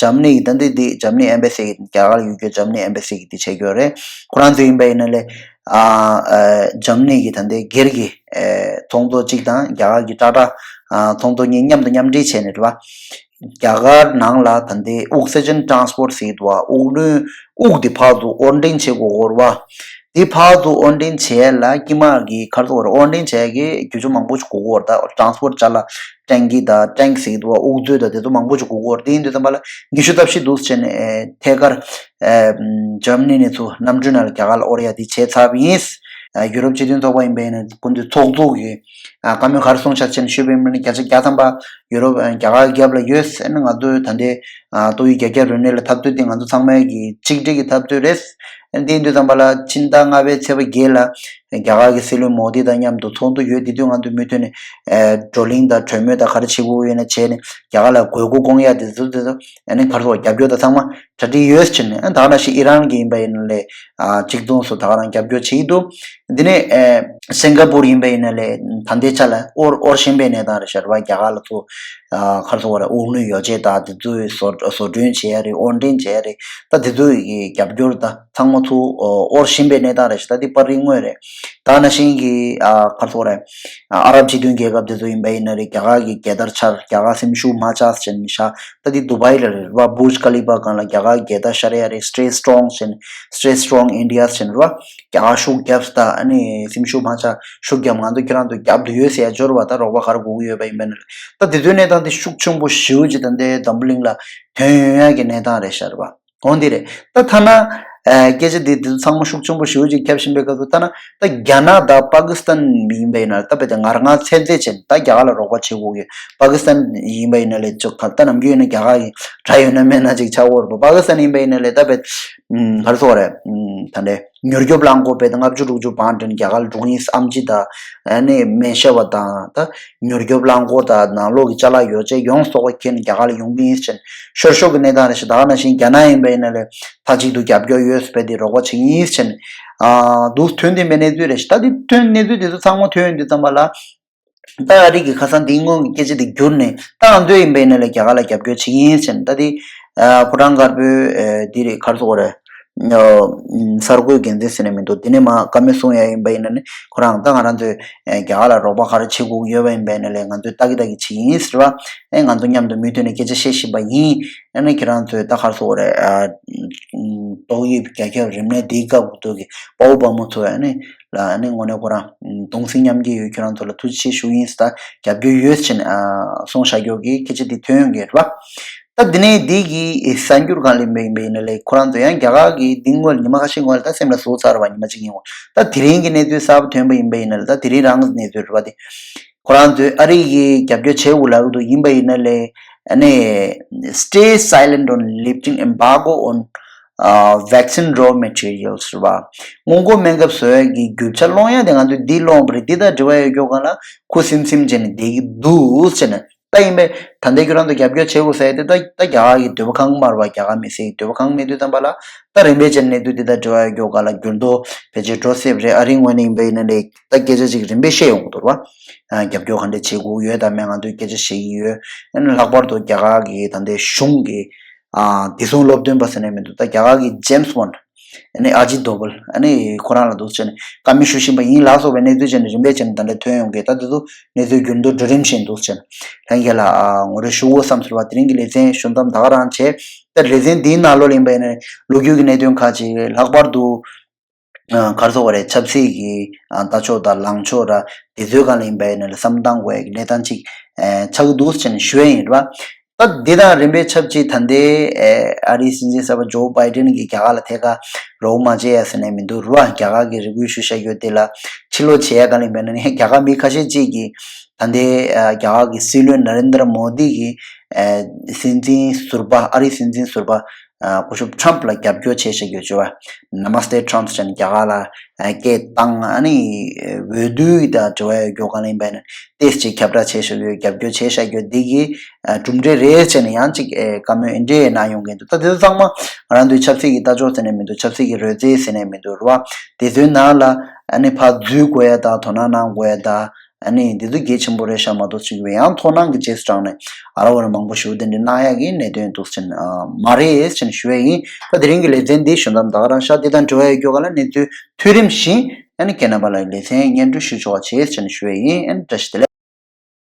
འཇར་མ་ནི་གི་ད་འདི་འདི་འཇར་མ་ནི་ཨེམ་བྷ་སི་གི་རྒྱ་གར་ལ་ཡོད་རྒྱུ་འཇར་མ་ནི་ཨེམ་བྷ་སི་གི་འདི་བྱེད་རྒྱུ་རེད། ཁོ་རང་ཚོ་ཡིན་པ་ཡིན་ན་ལས་ཨ་ཨ་འཇར་མ་ནི་གི་ད་འདི་སྒེར་གྱི་ཨ་ཚོགས་གཙོ་གཅིག་དང་རྒྱ་གར་གྱི་ཀྲ་ཀྲ་ཨ་ཚོགས་གཙོ་གཉིས་མཉམ་དུ་མཉམ་འབྲེལ་བྱས་ནས་རེད་པ། རྒྱ་གར་ནང་ལ་ད་ལྟའི་དབུགས་སི་ཇན་ཊ་རན་སི་པོར་ཊི་ཟེར་གྱི་འདུག་བ། དབུགས་རླུང་དབུགས་འདི་ཕར་ཚུར་དབོར་འདྲེན་བྱེད་དགོས་ཀྱི་ཡོད་རེད་བ། འདི་ཕར་ཚུར་དབོར་འདྲེན་བྱེད་ཡ་ལ་དཀྱིལ་མ་གི་ཁར་ཚུར་དབོར་འདྲེན་བྱེད་ཡ་གི་རྒྱུ་ཆ་མང་པོ་ཞིག་དགོས་ཀྱི་ཡོད་རེད། ད་ཊ་རན་སི་པོར་ཊི་བྱ་ལ་ཊེང་ཀི་དང་ཊེང་ཀི་ཟེར་གྱི་འདུག་བ། དབུགས་མཛོད་དང་དེ་ཚོ་མང་པོ་ཞིག་དགོས་ཀྱི་ཡོད་རེད། དེ་ཡིན་དུས་ཙམ་པ་ལ་ཉི་ཤུ་རྩ་བཞི་འདུག་བྱས་ནས་ཐད་ཀར་འཇར་མ་ནི་ནས་ཚུར་གནམ་གྲུའི་ནང་ལ་རྒྱ་གར་ལ་དབོར་ཡ་འདི་བྱས་ཚར་བ་ཡིན། ཡུ་རོབ་སྤྱི་མཐུན་ཚོགས་པ་ཡིན་པ་ཡིན་ན་སྐུ་མདུན་ཚོགས་གཙོ་གིས་ཨ་བཀའ་མོལ་ག་རེ་གསུངས་ཤག་ཅེས་ཞུས་པ་ཡིན་ན། བརྒྱ་ཆ་བརྒྱ་ཐམ་པ་ཡུ་རོབ་ཨ་རྒྱ་གར་རྒྱབ་ལ་ཡོད། ཨ་ནི་ང་ཚོའི་ད་ལྟའི་ཨ་ཏོག་དབྱིབས་རྒྱ་ཁྱབ་རིམས་ནད་ལ་འཐབ་རྩོད་དེ་ང་ཚོ་ཚང་མའི་གི་གཅིག་སྒྲིལ་གྱི་འཐབ་རྩོད་རེད། ཨ་ནི་དེ་ཡིན་དུས་ཙམ་པ་ལ་ཕྱི་ཟླ་ལྔ་པའི་ཚེས་པ་བརྒྱད་ལ་རྒྱ་གར་གྱི་སྲིད་བློན་མོ་དི་དང་མཉམ་དུ་ཚོགས་འདུ་ཡོད། དེ་དུས་ང་ཚོ་མུ་མཐུད་ནས་ཨ་བགྲོ་གླེང་དང་གྲོས་མོལ་དང་ག་རེ་བྱེད་དགོས་ཡོད་ན་བྱས་ནས་རྒྱ་གར་ལ་དགོས་མཁོ་སྐོང་ཡ་དེ་ཚོ་དེ་ཚོ་ཨ་ནི་ག་རེ་ཟེར་རྒྱབ་སྐྱོར་དང་ཚང་མ་གྲ་སྒྲིག་ཡོད་ཕྱིན་ནས། ཨ་ད་ག་ནང་བཞིན་ཨི་རན་གྱི་ཡིན་པ་ཡིན་ན་ལས་ཨ་གཅིག་མཚུངས་སུ་ད་ག་རང་རྒྱབ་སྐྱོར་བྱེད་ཀྱི་འདུག་འདི་ནས་ཨ་སིང་ག་པུར་ཡིན་པ་ཡིན་ན་ལས་ད་ལྟའི་ཆ་ལ་དབོར་དབོར་བཞིན་པའི་གནས་སྟངས་རེད་ཤག་རེད་པ། རྒྱ་གར་ལ་ཚུར་ཨ་ག་རེ་ཟེར་དབུགས་རླུང་ཡོ་བྱད་དང་དེ་ཚོའི་བཟོ་བཟོ་སྐྲུན་བྱེད་ཡ་རེད། དབོར་འདྲེན་བྱེད་ཡ་རེད། ད་དེ་ཚོའི་རྒྱབ་སྐྱོར་ད་ཚང་མ་ཚུར་དབོར་བཞིན་པའི་གནས་སྟངས་རེད་ཤག་ད་འདི་པར་རིས་དངོས་རེད། ད་ག་ནང་བཞིན་གྱི་ཨ་ག་རེ་ཟེར་ཨ་ཨ་རབ་སྤྱི་མཐུན་རྒྱལ་ཁབ་དེ་ཚོ་ཡིན་པ་ཡིན་ན་རེད། རྒྱ་གར་གྱི་རྒྱལ་དར་འཕྱར། རྒྱ་གར་སེམས་ཤུགས་མ་ཆག་ཟེར་ནས་ཤག་ད་འདི་དུ་བྷའི་ལ་རེད་བ། བུརྗ་ཁ་ལི་ཕ་སྒང་ལ་རྒྱ་གར་རྒྱལ་དར་ཤར་ཡ་རེད། Stay strong ཟེར་ནས། Stay strong India ཟེར་ནས་རེད་བ། རྒྱ་གར་ཤུགས་རྒྱབ་ད། ཨ་ནི་སེམས་ཤུགས་མ་ཆག་ཤུགས་རྒྱབ། ང་ཚོ་ཁྱེད་རང་ཚོ་རྒྱབ་ཏུ་ཡོད་ཟེར་ཡ་འབྱོར་བ། ད་རོགས་པ་ག་རེ་དགོས་ཀྱི་ཡོད་པ་ཡིན་པ་ཡིན་ན་རེད། ད་དེ་ཚོའི་གནས་སྟངས་དེ་ཤུགས་ཆེན་པོ་ཞེ་པོ་ཅིག་ད་ལྟའི་འཛམ་བུ་གླིང་ལ་ཐོན་ཡོང་ཡ་གི་གནས་སྟངས་རེད་ཤག་རེད་བ། འོ་འདི་རེད། ད་ཐ་ན་ཨ་སྐད་ཆ་འདི་འདི་ཚོ་ཚང་མ་ཤུགས་ཆེན་པོ་ཞེ་པོ་ཅིག་ཁྱབ་བཞིན་པའི་སྐབས་སུ། ཐ་ན་ད་རྒྱ་ནག་དང་པ་ཀི་སི་ཐན་ཡིན་པ་ཡིན་ན་ད་དཔེ་དེ་ང་རང་ཚོད་འཛིན་བྱས་ནས་ད་རྒྱ་གར་ལ་རོགས་པ་བྱེད་དགོས་ཀྱི། པ་ཀི་སི་ཐན་ཡིན་པ་ཡིན་ན་ལས་ཅོག་ག་ད་ནམ་རྒྱུན་ཡིན་ན་རྒྱ་གར་གྱི་དགྲ་ཡོད་ན་མེད་ན་ཅིག་ཆགས་ཀྱི་ཡོད་རེད་པ། པ་ཀི་སི་ཐན་ཡིན་པ་ཡིན་ན་ལས་ད་དཔེ་ཨམ་ག་རེ་ཟེར་དགོས་རེད། ཨམ་ད་འདྲའི་མྱུར་སྐྱོབ་རླངས་འཁོར་དཔེ་ད་ལྔ་བཅུ་དྲུག་ཅུ་བང་སྒྲིག་རྒྱ་གར་ལ་འགྲོ་གི་ཡིན། ཨེམ་ཆི་དང་ཨ་ནི་མེ་ཤ་བ་དང་ད་མྱུར་སྐྱོབ་རླངས་འཁོར་དང་ནང་ལོགས་ཀྱི་ཅ་ལག་ཡོ་བྱད་ཡོངས་རྫོགས་པ་ཁྱེར་ནས་རྒྱ་གར་ལ་ཡོང་གི་ཡིན་ཟེར་ནས་ཤོར་ཤོར་གྱི་གནས་སྟངས་རེད་ཤག་ད་ག་ནང་བཞིན་རྒྱ་ནག་ཡིན་པ་ཡིན་ན་ལས་མཐའ་གཅིག་ཏུ་རྒྱབ་སྐྱོར་ཡོད་ཟེར་བས་དེ་རོགས་པ་བྱེད་ཀྱི་ཡིན་ཟེར་ནས་ཨ་འདུག་ཐོན་བསྡད་པའི་གནས་ཚུལ་རེད་ཤག་ད་དེ་ཐོན་གནས་ཚུལ་དེ་ཚོ་ཚང་མ་ཐོན་ཡོང་དུས་ཙམ་པ་ལ། ད་ཨ་རི་གི་ཁ་སང་འདི་སྔོན་གྱི་སྐད་ཆ་དེ་བསྒྱུར་ནས་ད་ང་ཚོ་ཡིན་པ་ཡིན་ན་ལས་རྒྱ་གར་ལ་རྒྱབ་སྐྱོར་བྱེད་ཀྱི་ཡིན་ཟེར་ནས། ད་དེ་ཨ་ཕོ་བྲང་དཀར་པོའི་ཨ་དེ་རེད། ག་རེ་ཟེར་དགོས་རེད། ཨ་གསར་འགོད་འགན་འཛིན་ཟེར་ནས་མི་འདུག་དེ་ནས་མར་བཀའ་མོལ་གསུང་ཡ་ཡིན་པ་ཡིན་ན་ནི་ཁོ་རང་ད་ང་རང་ཚོས་ཨ་རྒྱ་གར་ལ་རོགས་པ་ག་རེ་བྱེད་དགོས་ཀྱི་ཡོད་པ་ཡིན་པ་ཡིན་ན་ལས་ང་ཚོས་ལྟ་གི་ལྟ་གི་བྱེད་ཀྱི་ཡིན་ཟེར་བ། ཨ་ང་ཚོ་མཉམ་དུ་མུ་མཐུད་ནས་སྐད་ཆ་བཤད་བཞིན་པ་ཡིན། ཨ་ནི་ཁྱེད་རང་ཚོས་ད་ག་རེ་ཟེར་དགོས་རེད། ཨ་ཏོག་དབྱིབས་རྒྱ་ཁྱབ་རིམས་ནད་འདིའི་སྐབས་དུས་ཀྱི་དཔའ་བོ་དཔའ་མོ་ཚོ་ཨ་ནི་ལ་ཨ་ནི་དངོས་གནས་ཁོ་རང་གདུང་སེམས་མཉམ་སྐྱེད་ཡོད། ཁྱེད་རང་ཚོ་ལ་ཐུགས་རྗེ་ཆེ་ཞུ་ཡིན་ཟེར། ད་རྒྱབ་སྐྱོར་ཡོད་ཟེར་ནས་ཨ་གསུངས་བཞག་ཡོད་ཀྱི་སྐད་ཆ་འདི་ཐོན་ཡོང་གི་རེད་པ། ད་འདི་ནས་འདི་གི་གསར་འགྱུར་སྒང་ལ་ཡིན་པ་ཡིན་པ་ཡིན་ན་ལས་ཁོ་རང་ཚོ་ཡང་རྒྱ་གར་གྱི་འདི་སྔོན་ཉི་མ་ཁ་ཤས་སྔོན་ལ་ད་སེམས་ལ་ཟུག་ཚར་བ་ཉི་མ་གཅིག་ཡིན་འོང་། ད་དེ་རིང་གི་གནས་ཚུལ་གསར་པ་ཐོན་པ་ཡིན་པ་ཡིན་ན་ལས་ད་དེ་རིང་རང་གི་གནས་ཚུལ་རེད་པ། དེ་ཁོ་རང་ཚོས་ཨ་རི་གི་རྒྱབ་སྐྱོར་བྱེད་དགོས་ལབ་འདུག་ཡིན་པ་ཡིན་ན་ལས་ཨ་ནི་stay silent on lifting embargo on uh, vaccine raw materials རེད་པ། སྔོན་འགོག་སྨན་ཁབ་བཟོ་ཡ་གི་རྒྱུ་ཆ་སློང་ཡ་དེ་ང་ཚོས་འདི་སློང་བ་རེད། འདི་དང་འབྲེལ་བ་ཡོད་རྒྱུ་གང་ལ་ཁུ་སིམ་སིམ་བྱས་ནས་བསྡད་ཀྱི་འདུག་ཟེར་ནས། ད་ཡིན་པས་ད་ལྟའི་ཁྱོད་རང་ཚོ་རྒྱབ་སྐྱོར་བྱེད་དགོས་ཟེར་ཡ་དེ་ད་ད་རྒྱ་གར་གྱི་འདོད་པ་ཁེངས་མ་རེད་པ། རྒྱ་གར་མི་སེར་གྱི་འདོད་པ་ཁེངས་མེད་དུས་ཙམ་པ་ལ་ད་རིམ་པས་བྱས་ནས་དུས་འདི་དང་འབྲེལ་བ་ཡོད་རྒྱུ་གང་ལ་འགྱུར་ལྡོག་ཕལ་ཆེར་འགྲོ་སྲིད་པ་རེད། ཨ་རིའི་ངོས་ནས་ཡིན་པ་ཡིན་ན་ལས་ད་སྐད་ཆ་ཅིག་རིམ་པས་བཤད་ཡོང་གི་འདུག་རེད་པ། རྒྱབ་སྐྱོར་ག་འདྲས་བྱེད་དགོས་ཡོད་དམ་མེད་ང་ཚོས་སྐད་ཆ་བཤད་ཀྱི་ཡོད། ཨ་ནི་ལྷག་པར་དུ་རྒྱ་གར་གྱི་ད་ལྟའི་གཞུང་གི་ཨ་བདེ་སྲུང་སློབ་སྟོན་པ་ཟེར་ནས་མི་འདུག་ད་རྒྱ་གར་གྱི་ཇེམ་སི་བོན། ཨ་ནི་ཨ་ཇིད་དོ་བལ། ཨ་ནི་ཁོ་རང་ལ་འདུག་བྱས་ནས་བཀའ་མོལ་ཞུ་བཞིན་པ་ཡིན་ལགས་སོགས་པའི་གནས་ཚུལ་བྱས་ནས་རིམ་པས་བྱས་ནས་ད་ལྟ་ཐོན་ཡོང་གི། ད་དེ་ཚོ་གནས་ཚུལ་འགྱུར་ལྡོག་འགྲོ་རིམ་བཞིན་འདུག་བྱས་ནས་ལྷན་རྒྱས་ལ་ཨ་ངོ་སྤྲོད་ཞུ་དགོས་བསམ་ཟེར་བ། དེ་རིང་གི་ལེ་ཚན་ཞུ་མཚམས་ད་ག་རང་བྱས། ད་ལེ་ཚན་འདིའི་ནང་ལོགས་ལ་ཡིན་པ་ཡིན་ན་ལོ་རྒྱུས་ཀྱི་གནད་དོན་ཁག་ཅིག་ལྷག་པར་དུ། ག་རེ་ཟེར་དགོས་རེད། ཆབ་སྲིད་ཀྱི་ལྟ་ཕྱོགས་དང་ལངས་ཕྱོགས་ར་དེ་ཚོའི་སྒང་ལ་ཡིན་པ་ཡིན་ན་ལ་བསམ་བློ་བཏང་དགོས་ཡ་གི་གནས་སྟངས་ཅིག་ཆགས་ཀྱི་འདུག་ཟེར་ནས་ཞུ་ཡ་ཡིན་རེད་བ། ད་འདི་དང་རིམ་པས་ཆབས་ཅིག་ད་ལྟའི་ཨ་རིའི་སྲིད་འཛིན་གསར་པ་ཇོ་བྷའི་ཌེན་གྱིས་རྒྱ་གར་ལ་ཐད་ཀར་རོགས་མ་བྱེད་ཡ་ཟེར་ནས་མི་འདུག་རེད་བ། རྒྱ་གར་གྱི་རེ་སྐུལ་ཞུ་བཞག་རྒྱུ་དེ་ལ་ཕྱིར་ལོག་བྱེད་ཡ་གང་ལ་ཡིན་པ་ཡིན་ན་རྒྱ་གར་མི་ཁ་ཤས་ཅིག་གིས་ད་ལྟའི་རྒྱ་གར་གྱི་སྲིད་བློན་ན་རེན་དྲ་མོ་དི་གིས་སྲིད་འཛིན་ཟུར་པ་ཨ་རིའི་སྲིད་འཛིན་ཟུར་པ་སྐུ་ཞབས་ཊམ་ཕ་ལ་རྒྱབ་སྐྱོར་བྱས་བཞག་རྒྱུ་བྱས་པ། Namaste Trump ཟེར་ནས་རྒྱ་གར་ལ་སྐད་བཏང་། ཨ་ནི་འོས་བསྡུ་དང་འབྲེལ་བ་ཡོད་རྒྱུ་གང་ལ་ཡིན་པ་ཡིན་ན་ཏོག་ཙམ་ཅིག་ཁྱབ་བསྒྲགས་བྱས་བཞག་རྒྱུ་རྒྱབ་སྐྱོར་བྱས་བཞག་རྒྱུ་འདི་གི་གྲུབ་འབྲས་རེད་ཟེར་ནས་ཡང་ཅིག་བཀའ་མོལ་འདི་འདྲས་གནང་ཡོང་གི་འདུག་ད་དེ་ཚོ་ཚང་མ་ང་རང་ཚོའི་ཆབ་སྲིད་ཀྱི་ལྟ་ཕྱོགས་ཟེར་ནས་མི་འདུག་ཆབ་སྲིད་ཀྱི་རོལ་རྩེད་ཟེར་ནས་མི་འདུག་རེད་བ། དེ་ཚོའི་ནང་ལ་ཨ་ནི་ཕར་འཛུལ་དགོས་ཡ་དང་དོ་སྣང་གནང་དགོས་ཡ་དང་། ཨ་ནི་འདི་ཚོ་གལ་ཆེན་པོ་རེད་ཤག་མ་གཏོགས་ཅིག་ཡང་མཐོང་སྣང་གི་རྗེས་སུ་འབྲངས་ནས་ཨ་ར་བ་ར་མང་པོ་ཞེ་པོ་དེ་འདྲ་གནང་ཡག་གི་གནད་དོན་འདུག་ཟེར་ནས་མ་རེད་ཟེར་ནས་ཞུ་ཡ་ཡིན། ད་དེ་རིང་གི་ལེ་ཚན་འདི་ཞུ་མཚམས་ད་ག་རང་ཤག་དེ་དང་འབྲེལ་བ་ཡོད་རྒྱུ་ག་ལ་གནས་ཚུལ་ཐོན་རིམ་བཞིན་ཨ་ནི་ཁྱེད་རྣམ་པ་ལ་ལེ་ཚན་སྙན་སྒྲོན་ཞུ་ཆོག་པ་བྱེད་ཟེར་ནས་ཞུ་ཡ་ཡིན། ཨ་ནི་བཀྲ་ཤིས་བདེ་ལེགས།